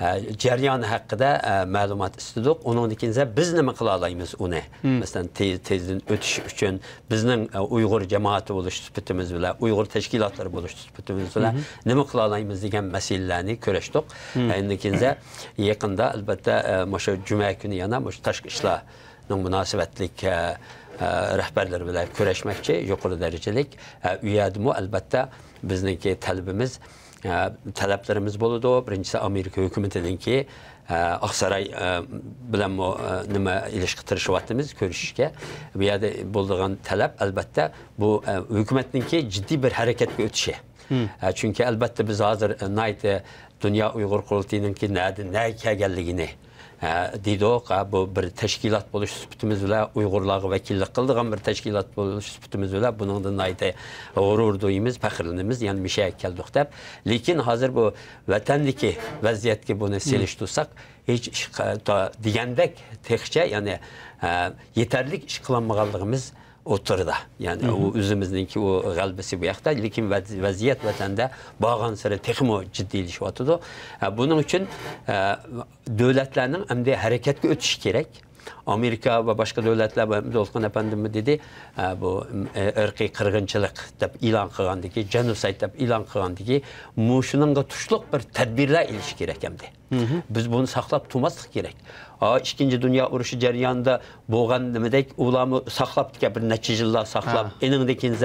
ئە، جەريانى ھەققىدە، ئە، مەلۇمات ئىستىدۇق. ئۇنىڭدىن كېيىن بىز نېمە قىلالايمىز ئۇنى؟ مەسىلەن، تېز، تېزدىن ئۆتۈش ئۈچۈن بىزنىڭ، ئە، ئۇيغۇر جامائىتى بولۇش سۈپىتىمىز بىلەن، ئۇيغۇر تەشكىلاتلىرى بولۇش سۈپىتىمىز بىلەن نېمە قىلالايمىز دېگەن مەسىلىلەرنى كۆرۈشتۇق. ئەندىن كېيىن يېقىندا، ئەلبەتتە، ئە، مۇشۇ جۈمە كۈنى يەنە مۇشۇ تاشقى ئىشلارنىڭ مۇناسىۋەتلىك، ئە، ئە، رەھبەرلىرى بىلەن كۆرۈشمەكچى، يۇقىرى دەرىجىلىك. ئە، ئۇ يەردىمۇ، ئەلبەتتە، بىزنىڭكى تەلىپىمىز، ئە، تەلەپلىرىمىز بولىدۇ. بىرىنچىسى، ئامېرىكا ھۆكۈمىتىنىڭكى، ئە، ئاقساراي، ئە، بىلەنمۇ، ئە، نېمە، ئېلىشقا تىرىشىۋاتىمىز، كۆرۈشۈشكە. بۇ يەردە بولىدىغان تەلەپ، ئەلبەتتە، بۇ، ئە، ھۆكۈمەتنىڭكى جىددىي بىر ھەرىكەتكە ئۆتۈشى. ھە، چۈنكى، ئەلبەتتە، بىز ھازىر، ئە، ناھايىتى دۇنيا ئۇيغۇر قۇرۇلتىيىنىڭكى نەدىن نەگە كەلگەنلىكىنى، ئە، دېدۇق. ھە، بۇ بىر تەشكىلات بولۇش سۈپىتىمىز بىلەن، ئۇيغۇرلارغا ۋەكىللىك قىلىدىغان بىر تەشكىلات بولۇش سۈپىتىمىز بىلەن بۇنىڭدىن ناھايىتى غۇرۇر دۇيىمىز، پەخىرلىنىمىز. يەنە مۇشۇ يەرگە كەلدۇق دەپ. لېكىن ھازىر بۇ ۋەتەندىكى ۋەزىيەتكە بۇنى سېلىشتۇرساق، ھېچ ئىش قا-، تا-، دېگەندەك تېخىچە، يەنى، ئە، يېتەرلىك ئىش قىلالمىغانلىقىمىز ئوتتۇرىدا. يەنى ئۇ ئۆزىمىزنىڭكى ئۇ غەلىبىسى بۇ ياقتا، لېكىن ۋەز-، ۋەزىيەت ۋەتەندە بارغانسېرى تېخىمۇ جىددىيلىشىۋاتىدۇ. ئە، بۇنىڭ ئۈچۈن، ئە، دۆلەتلەرنىڭ ئەمدى ھەرىكەتكە ئۆتۈشى كېرەك. ئامېرىكا ۋە باشقا دۆلەتلەر، بۇ دولقۇن ئەپەندىممۇ دېدى، ئە، بۇ، ئە، ئىرقىي قىرغىنچىلىق دەپ ئېلان قىلغاندىكى، جېنوسايد دەپ ئېلان قىلغاندىكى، مۇشۇنىڭغا تۇشلۇق بىر تەدبىرلەر ئېلىش كېرەك ئەمدى. بىز بۇنى ساقلاپ تۇرماسلىق كېرەك. ئا، ئىككىنچى دۇنيا ئۇرۇشى جەريانىدا بولغان نېمىدەك، ئۇلارمۇ ساقلاپتىكەن، بىر نەچچە يىللار ساقلاپ، ئېنىڭدىن كېيىن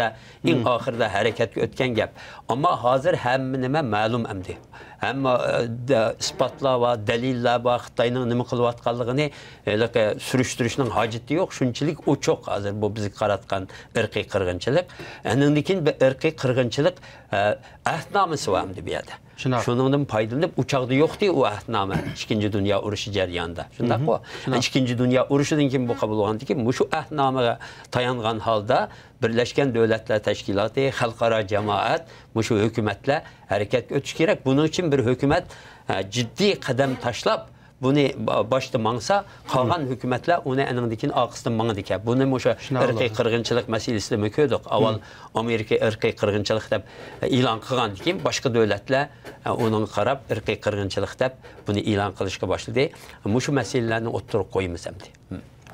ئەڭ ئاخىرىدا ھەرىكەتكە ئۆتكەن گەپ. ئەمما ھازىر ھەممە نېمە مەلۇم ئەمدى. ھەممە، ئە، دە-، ئىسپاتلار بار، دەلىللەر بار، خىتاينىڭ نېمە قىلىۋاتقانلىقىنى ھېلىقى سۈرۈشتۈرۈشنىڭ ھاجىتى يوق. شۇنچىلىك ئوچۇق ھازىر بۇ بىزگە قاراتقان ئىرقىي قىرغىنچىلىق. ئېنىڭدىن كېيىن بىر ئىرقىي قىرغىنچىلىق، ئە، ئەھدنامىسى بار ئەمدى بۇ يەردە. شۇنداق. شۇنىڭدىن پايدىلىنىپ، ئۇ چاغدا يوقتى ئۇ ئەھدنامە، ئىككىنچى دۇنيا ئۇرۇشى جەريانىدا. شۇنداققۇ؟ شۇنداق. ئىككىنچى دۇنيا ئۇرۇشىدىن كېيىن بۇ قىلىنغاندىكىن، مۇشۇ ئەھدنامىغا تايانغان ھالدا بىرلەشكەن دۆلەتلەر تەشكىلاتى، خەلقئارا جامائەت مۇشۇ ھۆكۈمەتلەر ھەرىكەتكە ئۆتۈش كېرەك. بۇنىڭ ئۈچۈن بىر ھۆكۈمەت، ئە، جىددىي قەدەم تاشلاپ، بۇنى با-، باشتا ماڭسا، قالغان ھۆكۈمەتلەر ئۇنى ئەنىڭدىن كېيىن ئارقىسىدىن ماڭىدىكەن. بۇنى مۇشۇ شۇنداق ئىرقىي بولىدۇ. قىرغىنچىلىق مەسىلىسىدىمۇ كۆردۇق. ئاۋۋال ئامېرىكا ئىرقىي قىرغىنچىلىق دەپ ئېلان قىلغاندىن كېيىن، باشقا دۆلەتلەر، ئە، ئۇنىڭغا قاراپ ئىرقىي قىرغىنچىلىق دەپ بۇنى ئېلان قىلىشقا باشلىدى. مۇشۇ مەسىلىلەرنى ئوتتۇرىغا قويىمىز ئەمدى.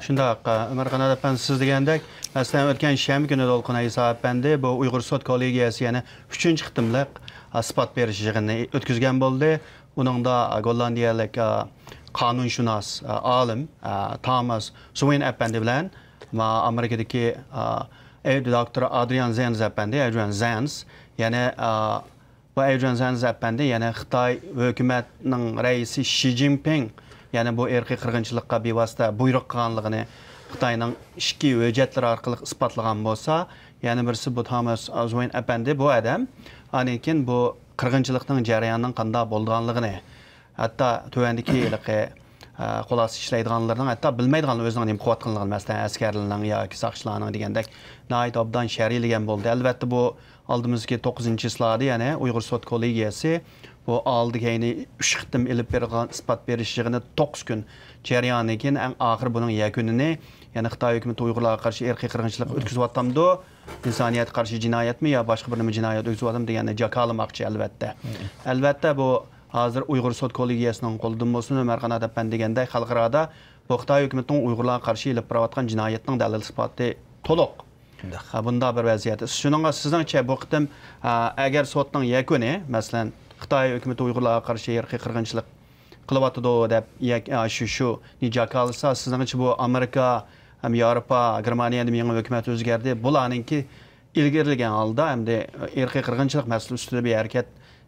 شۇنداق، ئە، ئۆمەرقانات ئەپەندى، سىز دېگەندەك، مەسىلەن، ئۆتكەن شەنبە كۈنى دولقۇن ئەيسا ئەپەندى بۇ ئۇيغۇر سوت كوللېگىيەسى يەنە ئۈچىنچى قېتىملىق، ئە، ئىسپات بېرىش يىغىنىنى ئۆتكۈزگەن بولدى. ئۇنىڭدا، ئە، گوللاندىيەلىك، ئە، قانۇنشۇناس، ئە، ئالىم، ئە، تاماس سوۋېن ئەپەندى بىلەن، ۋە ئامېرىكىدىكى، ئە، ئەيب دوكتور ئادرىيان زېنز ئەپەندى، ئەدرىيان زېنز، يەنە، ئە، بۇ ئەيجۈەن زەنز ئەپەندى يەنە خىتاي ھۆكۈمەتنىڭ رەئىسى شى جىنپىڭ يەنە بۇ ئىرقىي قىرغىنچىلىققا بىۋاسىتە بۇيرۇق قىلغانلىقىنى خىتاينىڭ ئىچكى ھۆججەتلىرى ئارقىلىق ئىسپاتلىغان بولسا، يەنە بىرسى بۇ تاماس زۇين ئەپەندى، بۇ ئادەم ئاندىن كېيىن بۇ قىرغىنچىلىقنىڭ جەريانىنىڭ قانداق بولىدىغانلىقىنى، ھەتتا تۆۋەندىكى ھېلىقى، ئە، خۇلاسە ئىشلەيدىغانلىرىنىڭ ھەتتا بىلمەيدىغانلىرى ئۆزىنىڭ نېمە قىلىۋاتقانلىقىنى، مەسىلەن، ئەسكەرلەرنىڭ ياكى ساقچىلارنىڭ دېگەندەك ناھايىتى ئوبدان شەرھلىگەن بولدى. ئەلۋەتتە، بۇ ئالدىمىزدىكى توققۇزىنچى چىسلادا يەنە ئۇيغۇر سوت كوللېگىيەسى بۇ ئالدى كەينى ئۈچ قېتىم ئېلىپ بېرىلغان ئىسپات بېرىش يىغىنى توققۇز كۈن جەريانىدىن كېيىن ئەڭ ئاخىرى بۇنىڭ يەكۈنىنى، يەنى خىتاي ھۆكۈمىتى ئۇيغۇرلارغا قارشى ئىرقىي قىرغىنچىلىق ئۆتكۈزۈۋاتامدۇ، ئىنسانىيەتكە قارشى جىنايەتمۇ يا باشقا بىر نېمە جىنايەت ئۆتكۈزۈۋاتامدۇ دېگەننى جاكارلىماقچى، ئەلۋەتتە. ئەلۋەتتە، بۇ ھازىر ئۇيغۇر سوت كوللېگىيەسىنىڭ قولىدىمۇ بولسۇن، ئۆمەرقانات ئەپەندى دېگەندەك خەلقئارادا بۇ خىتاي ھۆكۈمىتىنىڭ ئۇيغۇرلارغا قارشى ئېلىپ بېرىۋاتقان جىنايەتنىڭ دەلىل ئىسپاتى تولۇق. شۇنداق. ھە، بۇنداق بىر ۋەزىيەت. شۇنىڭغا سىزنىڭچە بۇ قېتىم، ئە، ئەگەر سوتنىڭ يەكۈنى، مەسىلەن، خىتاي ھۆكۈمىتى ئۇيغۇرلارغا قارشى ئىرقىي قىرغىنچىلىق قىلىۋاتىدۇ دەپ، يەك-، ئە، شۇ، شۇنى جاكارلىسا، سىزنىڭچە بۇ ئامېرىكا ھەم ياۋروپا، گېرمانىيەدە يېڭى ھۆكۈمەت ئۆزگەردى. بۇلارنىڭكى ئىلگىرىلىگەن ھالدا ئەمدى ئىرقىي قىرغىنچىلىق مەسىلىسى ئۈستىدە بىر ھەرىكەت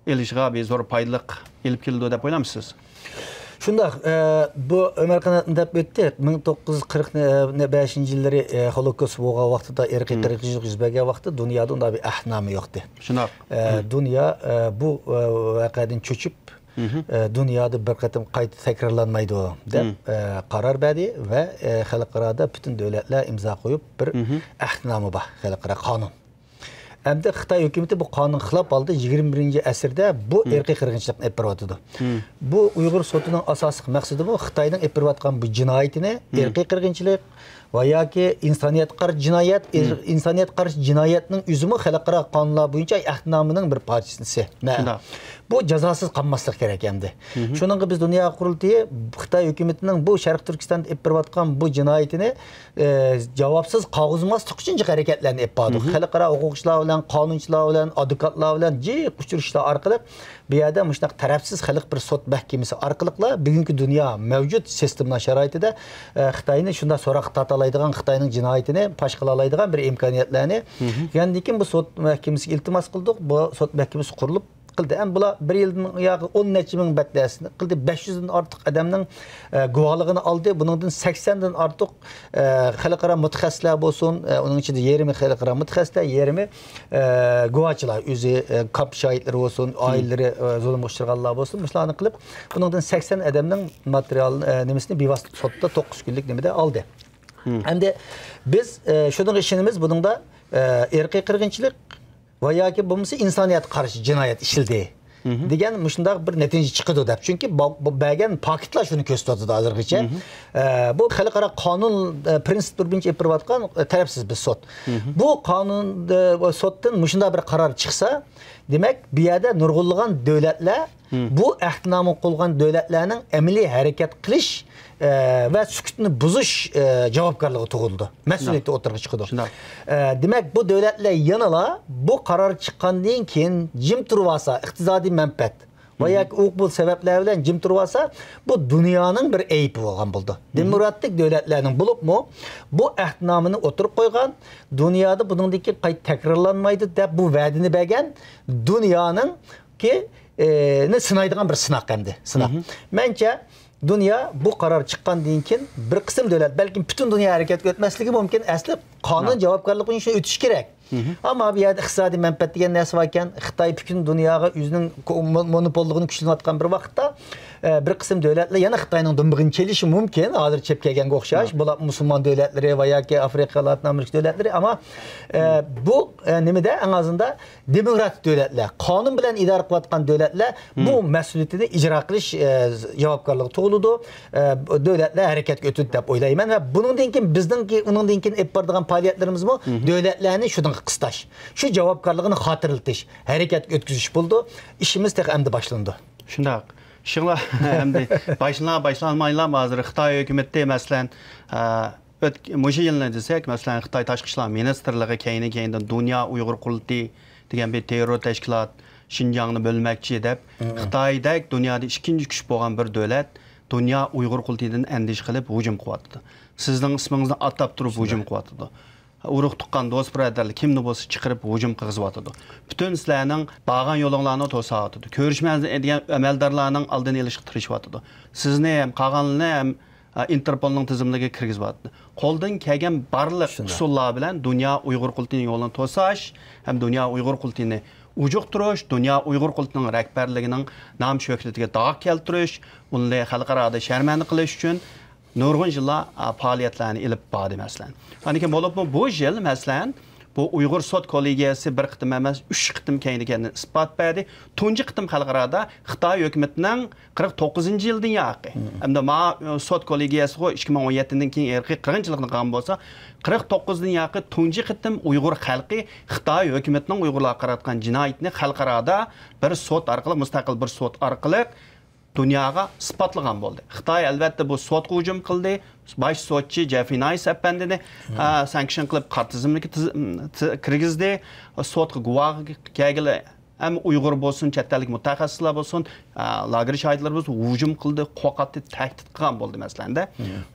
ئېلىشىغا بىر زور پايدىلىق ئېلىپ كېلىدۇ دەپ ئويلامسىز؟ شۇنداق، ئە، بۇ ئۆمەر قانات دەپ ئۆتتى. مىڭ توققۇز يۈز قىرىق بەشىنچى يىللىرى، ئە، ھولوكوست بولغان ۋاقتىدا، ئىرقىي قىرغىنچىلىق يۈز بەرگەن ۋاقتىدا دۇنيادا ئۇنداق بىر ئەھدىنامە يوقتى. شۇنداق. ئە، دۇنيا، ئە، بۇ، ئە، ۋەقەدىن چۆچۈپ، ئە، دۇنيادا بىر قېتىم قايتا تەكرارلانمايدۇ دەپ، ئە، قارار بەردى ۋە، ئە، خەلقئارادا پۈتۈن دۆلەتلەر ئىمزا قويۇپ بىر ئەھدىنامە بار، خەلقئارا قانۇن. ئەمدى خىتاي ھۆكۈمىتى بۇ قانۇنغا خىلاپ ھالدا يىگىرمە بىرىنچى ئەسىردە بۇ ئىرقىي قىرغىنچىلىقنى ئېلىپ بېرىۋاتىدۇ. بۇ ئۇيغۇر سوتىنىڭ ئاساسلىق مەقسىتىمۇ خىتاينىڭ ئېلىپ بېرىۋاتقان بۇ جىنايىتىنى، ئىرقىي قىرغىنچىلىق ۋە ياكى ئىنسانىيەتكە قارشى جىنايەت، ئىنسانىيەتكە قارشى جىنايەتنىڭ ئۆزىمۇ خەلقئارا قانۇنلار بويىچە، ئەھدىنامىنىڭ بىر پارچىسى. مە-، بۇ جازاسىز قالماسلىقى كېرەك ئەمدى. شۇنىڭغا بىز دۇنيا قۇرۇلتىيى خىتاي ھۆكۈمىتىنىڭ بۇ شەرقىي تۈركىستاندا ئېلىپ بېرىۋاتقان بۇ جىنايىتىنى، ئە، جاۋابسىز قالغۇزماسلىق ئۈچۈن جىق ھەرىكەتلەرنى ئېلىپ باردۇق. خەلقئارا ھوقۇقچىلار بىلەن، قانۇنچىلار بىلەن، ئادۋوكاتلار بىلەن جىق ئۇچرىشىشلار ئارقىلىق بۇ يەردە مۇشۇنداق تەرەپسىز خەلق بىر سوت مەھكىمىسى ئارقىلىقلا بۈگۈنكى دۇنيا مەۋجۇت سىستېمىلار شارائىتىدا، ئە، خىتاينى شۇنداق سوراققا تارتالايدىغان، خىتاينىڭ جىنايىتىنى پاش قىلالايدىغان بىر ئىمكانىيەتلەرنى، ئاندىن كېيىن بۇ سوت مەھكىمىسىگە ئىلتىماس قىلدۇق. بۇ سوت مەھكىمىسى قۇرۇلۇپ قىلدى. ئەمما بۇلار بىر يىلدىن ياقى ئون نەچچە مىڭ بەت نەرسىنى قىلدى. بەش يۈزدىن ئارتۇق ئادەمنىڭ، ئە، گۇۋاھلىقىنى ئالدى. بۇنىڭدىن سەكسەندىن ئارتۇق، ئە، خەلقئارا مۇتەخەسسىسلەر بولسۇن، ئە، ئۇنىڭ ئىچىدە يېرىمى خەلقئارا مۇتەخەسسىسلەر، يېرىمى، ئە، گۇۋاچىلار، ئۆزى، ئە، كاپ شاھىتلىرى بولسۇن، ئائىلىلىرى، ئە، زۇلۇمغا ئۇچرىغانلار بولسۇن، مۇشۇلارنى قىلىپ، بۇنىڭدىن سەكسەن ئادەمنىڭ ماتېرىيال، ئە، نېمىسىنى بىۋاسىتە سوتتا توققۇز كۈنلۈك نېمىدە ئالدى. ئەمدى بىز، ئە، شۇنىڭغا ئىشىنىمىز، بۇنىڭدا، ئە، ئىرقىي قىرغىنچىلىق ۋە ياكى بولمىسا ئىنسانىيەتكە قارشى جىنايەت ئىشلىدى دېگەن مۇشۇنداق بىر نەتىجە چىقىدۇ دەپ. چۈنكى با-، بۇ بەرگەن پاكىتلار شۇنى كۆرسىتىۋاتىدۇ ھازىرغىچە. ئە، بۇ خەلقئارا قانۇن، ئە، پرىنسىپلىرى بويىچە ئېلىپ بېرىۋاتقان، ئە، تەرەپسىز بىر سوت. بۇ قانۇن، ئە، سوتتىن مۇشۇنداق بىر قارار چىقسا، دېمەك، بۇ يەردە نۇرغۇنلىغان دۆلەتلەر بۇ ئەھدىنامە قىلغان دۆلەتلەرنىڭ ئەمەلىي ھەرىكەت قىلىش، ئە، ۋە سۈكۈتنى بۇزۇش، ئە، جاۋابكارلىقى تۇغۇلىدۇ، مەسئۇلىيىتى ئوتتۇرىغا چىقىدۇ. ئە، دېمەك، بۇ دۆلەتلەر يەنىلا بۇ قارار چىققاندىن كېيىن جىم تۇرۇۋالسا، ئىقتىسادىي مەنپەئەت ۋە ياكى ئۇ بۇ سەۋەبلەر بىلەن جىم تۇرۇۋالسا، بۇ دۇنيانىڭ بىر ئەيىبى بولغان بولىدۇ. دېموكراتىك دۆلەتلەرنىڭ بولۇپمۇ بۇ ئەھدىنامىنى ئوتتۇرىغا قويغان، دۇنيادا بۇنىڭدىن كېيىن قايتا تەكرارلانمايدۇ دەپ بۇ ۋەدىنى بەرگەن دۇنيانىڭكى، ئە، نى سىنايدىغان بىر سىناق ئەمدى، سىناق. مەنچە، دۇنيا بۇ قارار چىققاندىن كېيىن بىر قىسىم دۆلەت، بەلكىم پۈتۈن دۇنيا ھەرىكەتكە ئۆتمەسلىكى مۇمكىن، ئەسلى قانۇن جاۋابكارلىقى بويىچە ئۆتۈشى كېرەك. ئەمما بۇ يەردە ئىقتىسادىي مەنپەئەت دېگەن نەرسە باركەن، خىتاي پۈتۈن دۇنياغا ئۆزىنىڭ كو-، مو-، مونوپوللۇقىنى كۈچلىنىۋاتقان بىر ۋاقىتتا، ئە، بىر قىسىم دۆلەتلەر يەنە خىتاينىڭ دۇمبىغىنى چېلىشى مۇمكىن، ھازىر چېلىپ كەلگەنگە ئوخشاش. بۇلار مۇسۇلمان دۆلەتلىرى ۋە ياكى ئافرىقا، لاتىن ئامېرىكا دۆلەتلىرى. ئەمما، ئە، بۇ، ئە، نېمىدە، ئەڭ ئازىندا دېموكراتىك دۆلەتلەر، قانۇن بىلەن ئىدارە قىلىۋاتقان دۆلەتلەر بۇ مەسئۇلىيىتىنى ئىجرا قىلىش، ئە، جاۋابكارلىقى تۇغۇلىدۇ. ئە، دۆلەتلەر ھەرىكەتكە ئۆتىدۇ دەپ ئويلايمەن ۋە بۇنىڭدىن كېيىن بىزنىڭكى، ئۇنىڭدىن كېيىن ئېلىپ بارىدىغان پائالىيەتلىرىمىزمۇ دۆلەتلەرنى شۇنىڭغا قىستاش، شۇ جاۋابكارلىقىنى خاتىرىلىتىش، ھەرىكەتكە ئۆتكۈزۈش بولىدۇ. ئىشىمىز تېخى ئەمدى باشلىنىدۇ. شۇنداق. ئىشىڭلار ئەمدى باشلىنا-، باشلانمايلا، ھازىر خىتاي ھۆكۈمىتى، مەسىلەن، ئە، ئۆت-، مۇشۇ يىلنى دېسەك، مەسىلەن، خىتاي تاشقى ئىشلار مىنىستىرلىقى كەينى-كەينىدىن دۇنيا ئۇيغۇر قۇرۇلتىيى دېگەن بىر تېررور تەشكىلات شىنجاڭنى بۆلمەكچى دەپ، خىتايدەك دۇنيادا ئىككىنچى كۈچ بولغان بىر دۆلەت دۇنيا ئۇيغۇر قۇرۇلتىيىدىن ئەندىشە قىلىپ ھۇجۇم قىلىۋاتىدۇ. سىزنىڭ ئىسمىڭىزنى ئاتاپ تۇرۇپ ھۇجۇم قىلىۋاتىدۇ. ئۇرۇق تۇغقان، دوست بۇرادەرلەر كىمنى بولسا چىقىرىپ ھۇجۇم قىلغۇزۇۋاتىدۇ. پۈتۈن سىلەرنىڭ بارغان يولۇڭلارنى توساۋاتىدۇ. كۆرۈشمەن دېگەن ئەمەلدارلارنىڭ ئالدىنى ئېلىشقا تىرىشىۋاتىدۇ. سىزنى ھەم قالغانلىرىنى ھەم، ئا، ئىنتېرپولنىڭ تىزىملىكىگە كىرگۈزۈۋاتىدۇ. قولدىن كەلگەن بارلىق ئۇسۇللار بىلەن دۇنيا ئۇيغۇر قۇرۇلتىيىنىڭ يولىنى توساش ھەم دۇنيا ئۇيغۇر قۇرۇلتىيىنى ئۇجۇقتۇرۇش، دۇنيا ئۇيغۇر قۇرۇلتىيىنىڭ رەھبەرلىكىنىڭ نام شۆھرىتىگە داغ كەلتۈرۈش، ئۇنى خەلقئارادا شەرمەندە قىلىش ئۈچۈن نۇرغۇن يىللار، ئا، پائالىيەتلەرنى ئېلىپ باردى، مەسىلەن. ئاندىن كېيىن بولۇپمۇ بۇ يىل، مەسىلەن، بۇ ئۇيغۇر سوت كوللېگىيەسى بىر قېتىم ئەمەس، ئۈچ قېتىم كەينى-كەينىدىن ئىسپات بەردى. تۇنجى قېتىم خەلقئارادا خىتاي ھۆكۈمىتىنىڭ قىرىق توققۇزىنچى يىلدىن ياقى. ئەمدى ما، ئە، سوت كوللېگىيەسىغۇ ئىككى مىڭ ئون يەتتىدىن كېيىن ئىرقىي قىرغىنچىلىقنى قىلغان بولسا، قىرىق توققۇزدىن ياقى تۇنجى قېتىم ئۇيغۇر خەلقى خىتاي ھۆكۈمىتىنىڭ ئۇيغۇرلارغا قاراتقان جىنايىتىنى خەلقئارادا بىر سوت ئارقىلىق، مۇستەقىل بىر سوت ئارقىلىق دۇنياغا ئىسپاتلىغان بولدى. خىتاي، ئەلۋەتتە، بۇ سوتقا ھۇجۇم قىلدى. باش سوتچى جېفرى نايس ئەپەندىنى، ئا، سانكشن قىلىپ، قارا تىزىملىككە تىز-، م، ت-، كىرگۈزدى. سوتقا گۇۋاھقا كەلگىلى ھەم ئۇيغۇر بولسۇن، چەت ئەللىك مۇتەخەسسىسلەر بولسۇن، ئا، لاگېر شاھىتلىرى بولسۇن، ھۇجۇم قىلدى، قورقۇتتى، تەھدىت قىلغان بولدى، مەسىلەندە.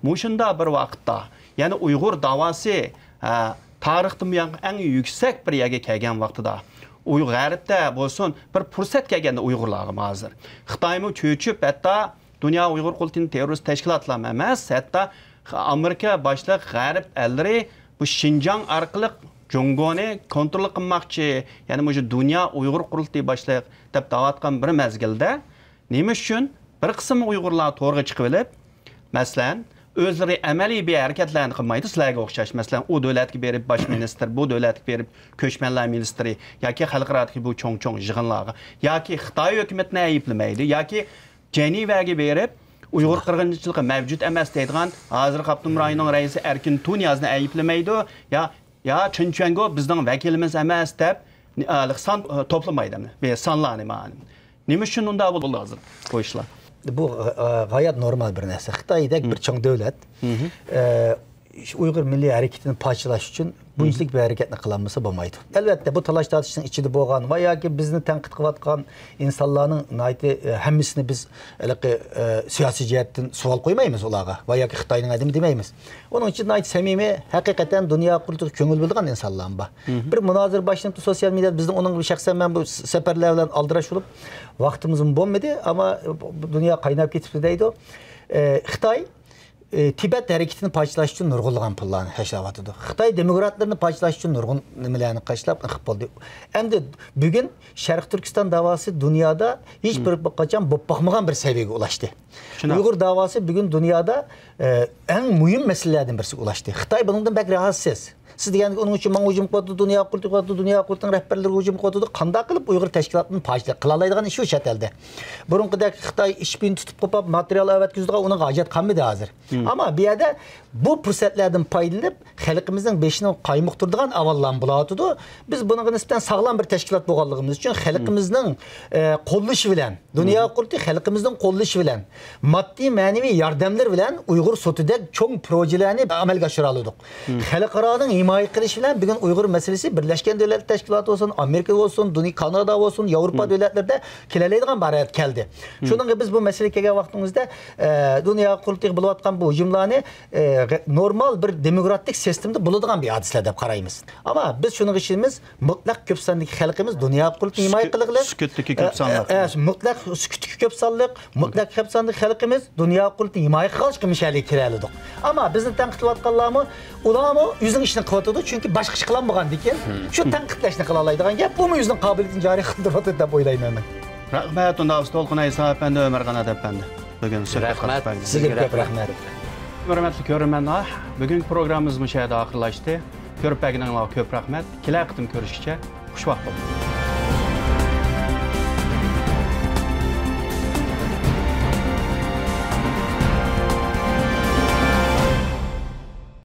مۇشۇنداق بىر ۋاقىتتا، يەنى ئۇيغۇر داۋاسى، ئا، تارىختىن بۇيانقى ئەڭ يۈكسەك بىر يەرگە كەلگەن ۋاقتىدا، ئۇي-، غەربتە بولسۇن، بىر پۇرسەت كەلگەندە ئۇيغۇرلارغىمۇ ھازىر. خىتايمۇ چۆچۈپ، ھەتتا دۇنيا ئۇيغۇر قۇرۇلتىيىنى تېررورىست تەشكىلات لا ئەمەس، ھەتتا ئامېرىكا باشلىق غەرب ئەللىرى بۇ شىنجاڭ ئارقىلىق جۇڭگونى كونترول قىلماقچى، يەنى مۇشۇ دۇنيا ئۇيغۇر قۇرۇلتىيى باشلىق دەپ دەۋاتقان بىر مەزگىلدە، نېمە ئۈچۈن بىر قىسىم ئۇيغۇرلار تورغا چىقىۋېلىپ، مەسىلەن، ئۆزلىرى ئەمەلىي بىر ھەرىكەتلەرنى قىلمايدۇ، سىلەرگە ئوخشاش، مەسىلەن، ئۇ دۆلەتكە بېرىپ باش مىنىستىر، بۇ دۆلەتكە بېرىپ كۆچمەنلەر مىنىستىرى ياكى خەلقئارادىكى بۇ چوڭ-چوڭ يىغىنلارغا ياكى خىتاي ھۆكۈمىتىنى ئەيىبلىمەيدۇ ياكى جەنىۋەگە بېرىپ ئۇيغۇر قىرغىنچىلىقى مەۋجۇت ئەمەس دەيدىغان ھازىرقى ئاپتونوم رايوننىڭ رەئىسى ئەركىن تۇنىيازنى ئەيىبلىمەيدۇ، يا، يا چېن چۈەنگو بىزنىڭ ۋەكىلىمىز ئەمەس دەپ، ئە، سان، ئە، توپلىمايدۇ، بۇ سانلارنى مانا. نېمە ئۈچۈن ئۇنداق بولدى ھازىر بۇ ئىشلار؟ بۇ، ئە، غايەت نورمال بىر نەرسە. خىتاي دەك بىر چوڭ دۆلەت، ئە، ئۇيغۇر مىللىي ھەرىكىتىنى پارچىلاش ئۈچۈن بۇنچىلىك بىر ھەرىكەتنى قىلالمىسا بولمايدۇ. ئەلۋەتتە، بۇ تالاش-تارتىشنىڭ ئىچىدە بولغان ۋە ياكى بىزنى تەنقىد قىلىۋاتقان ئىنسانلارنىڭ ناھايىتى، ئە، ھەممىسىنى بىز ھېلىقى، ئە، سىياسىي جەھەتتىن سوئال قويمايمىز ئۇلارغا ۋە ياكى خىتاينىڭ ئادىمى دېمەيمىز. ئۇنىڭ ئىچىدە ناھايىتى سەمىمىي، ھەقىقەتەن دۇنيا قۇرۇلتىيىغا كۆڭۈل بۆلىدىغان ئىنسانلارمۇ بار. بىر مۇنازىرە باشلىنىپتۇ سوتسىيال مېدىيادا، بىزنىڭ ئۇنىڭغا شەخسەن مەن بۇ سەپەرلەر بىلەن ئالدىراش بولۇپ، ۋاقتىمىزمۇ بولمىدى، ئەمما دۇنيا قايناپ كېتىپتۇ دەيدۇ. ئە، خىتاي، ئە، تىبەت ھەرىكىتىنى پارچىلاش ئۈچۈن نۇرغۇنلىغان پۇللارنى خەجلەۋاتىدۇ. خىتاي دېموكراتلىرىنى پارچىلاش ئۈچۈن نۇرغۇن نېمىلەرنى خەجلەپ، قىلىپ بولدى. ئەمدى بۈگۈن شەرقىي تۈركىستان داۋاسى دۇنيادا ھېچ بىر قاچان بولۇپ باقمىغان بىر سەۋىيەگە ئۇلاشتى. شۇنداق. ئۇيغۇر داۋاسى بۈگۈن دۇنيادا، ئە، ئەڭ مۇھىم مەسىلىلەردىن بىرسىگە ئۇلاشتى. خىتاي بۇنىڭدىن بەك راھەتسىز. سىز دېگەندەك ئۇنىڭ ئۈچۈن ماڭا ھۇجۇم قىلىۋاتىدۇ، دۇنيا قۇرۇلتىيىغا قىلىۋاتىدۇ، دۇنيا قۇرۇلتىيىنىڭ رەھبەرلىرىگە ھۇجۇم قىلىۋاتىدۇ. قانداق قىلىپ ئۇيغۇر تەشكىلاتىنى پاش-، قىلالايدىغان ئىش يوق چەت ئەلدە. بۇرۇنقىدەك خىتاي ئىشپىينى تۇتۇپ قوپاپ، ماتېرىيال ئەۋەتكۈزىدىغان ئۇنىڭغا ھاجەت قالمىدى ھازىر. ئەمما بۇ يەردە بۇ پۇرسەتلەردىن پايدىلىنىپ، خەلقىمىزنىڭ بېشىنى قايمۇقتۇرىدىغان ئەھۋاللارمۇ بولۇۋاتىدۇ. بىز بۇنىڭغا نىسبەتەن ساغلام بىر تەشكىلات بولغانلىقىمىز ئۈچۈن خەلقىمىزنىڭ، ئە، قوللىشى بىلەن، دۇنيا قۇرۇلتىيى خەلقىمىزنىڭ قوللىشى بىلەن، ماددىي مەنىۋى ياردەملىرى بىلەن ئۇيغۇر سوتىدەك چوڭ پروژىلەرنى ئەمەلگە ئاشۇرالىدۇق. خەلقئارانىڭ ھىمايە قىلىشى بىلەن بۈگۈن ئۇيغۇر مەسىلىسى بىرلەشكەن دۆلەتلەر تەشكىلاتى بولسۇن، ئامېرىكا بولسۇن، دۇنيا، كانادا بولسۇن، ياۋروپا دۆلەتلىرىدە كېلەلەيدىغان بىر ھالەتكە كەلدى. شۇنىڭغا بىز بۇ مەسىلىگە كەلگەن ۋاقتىمىزدا، ئە، دۇنيا قۇرۇلتىيىغا بولۇۋاتقان بۇ ھۇجۇملارنى، ئە، غە-، نورمال بىر دېموكراتىك سىستېمىدا بولىدىغان بىر ھادىسىلەر دەپ قارايمىز. ئەمما بىز شۇنىڭغا ئىشىنىمىز، مۇتلەق كۆپ ساندىكى خەلقىمىز دۇنيا قۇرۇلتىيىنى ھىمايە سۈكۈت-، قىلغىلى. سۈكۈتتىكى كۆپ سانلىق. ئە، ئە، مۇتلەق سۈكۈتتىكى كۆپ سانلىق، مۇتلەق كۆپ ساندىكى خەلقىمىز دۇنيا قۇرۇلتىيىنى ھىمايە قىلغاچقا مۇشۇ يەرگە كېلەلىدۇق. ئەمما بىزنى تەنقىدلەۋاتقانلارمۇ، ئۇلارمۇ ئۆزىنىڭ ئىشىنى قىلىۋاتىدۇ، چۈنكى باشقا ئىش قىلالمىغاندىكىن شۇ تەنقىدلەشنى قىلالايدىغان گەپ، بۇمۇ ئۆزىنىڭ قابىلىيىتىنى جارى قىلدۇرۇۋاتىدۇ دەپ ئويلايمەن مەن. رەھمەت، ئۇنداق بولسا تولقۇن ئەيسا ئەپەندى، ئۆمەرخان ئەپەندى، بۈگۈن سۆھبەت قاتناشقان. سىزگە كۆپ رەھمەت. ھۆرمەتلىك كۆرۈرمەنلەر، بۈگۈنكى پروگراممىمىز مۇشۇ يەردە ئاخىرلاشتى. كۆرۈپ بەرگىنىڭلارغا كۆپ رەھمەت. كېلەر قېتىم كۆرۈشكىچە خۇش ۋاقىت بولۇڭ.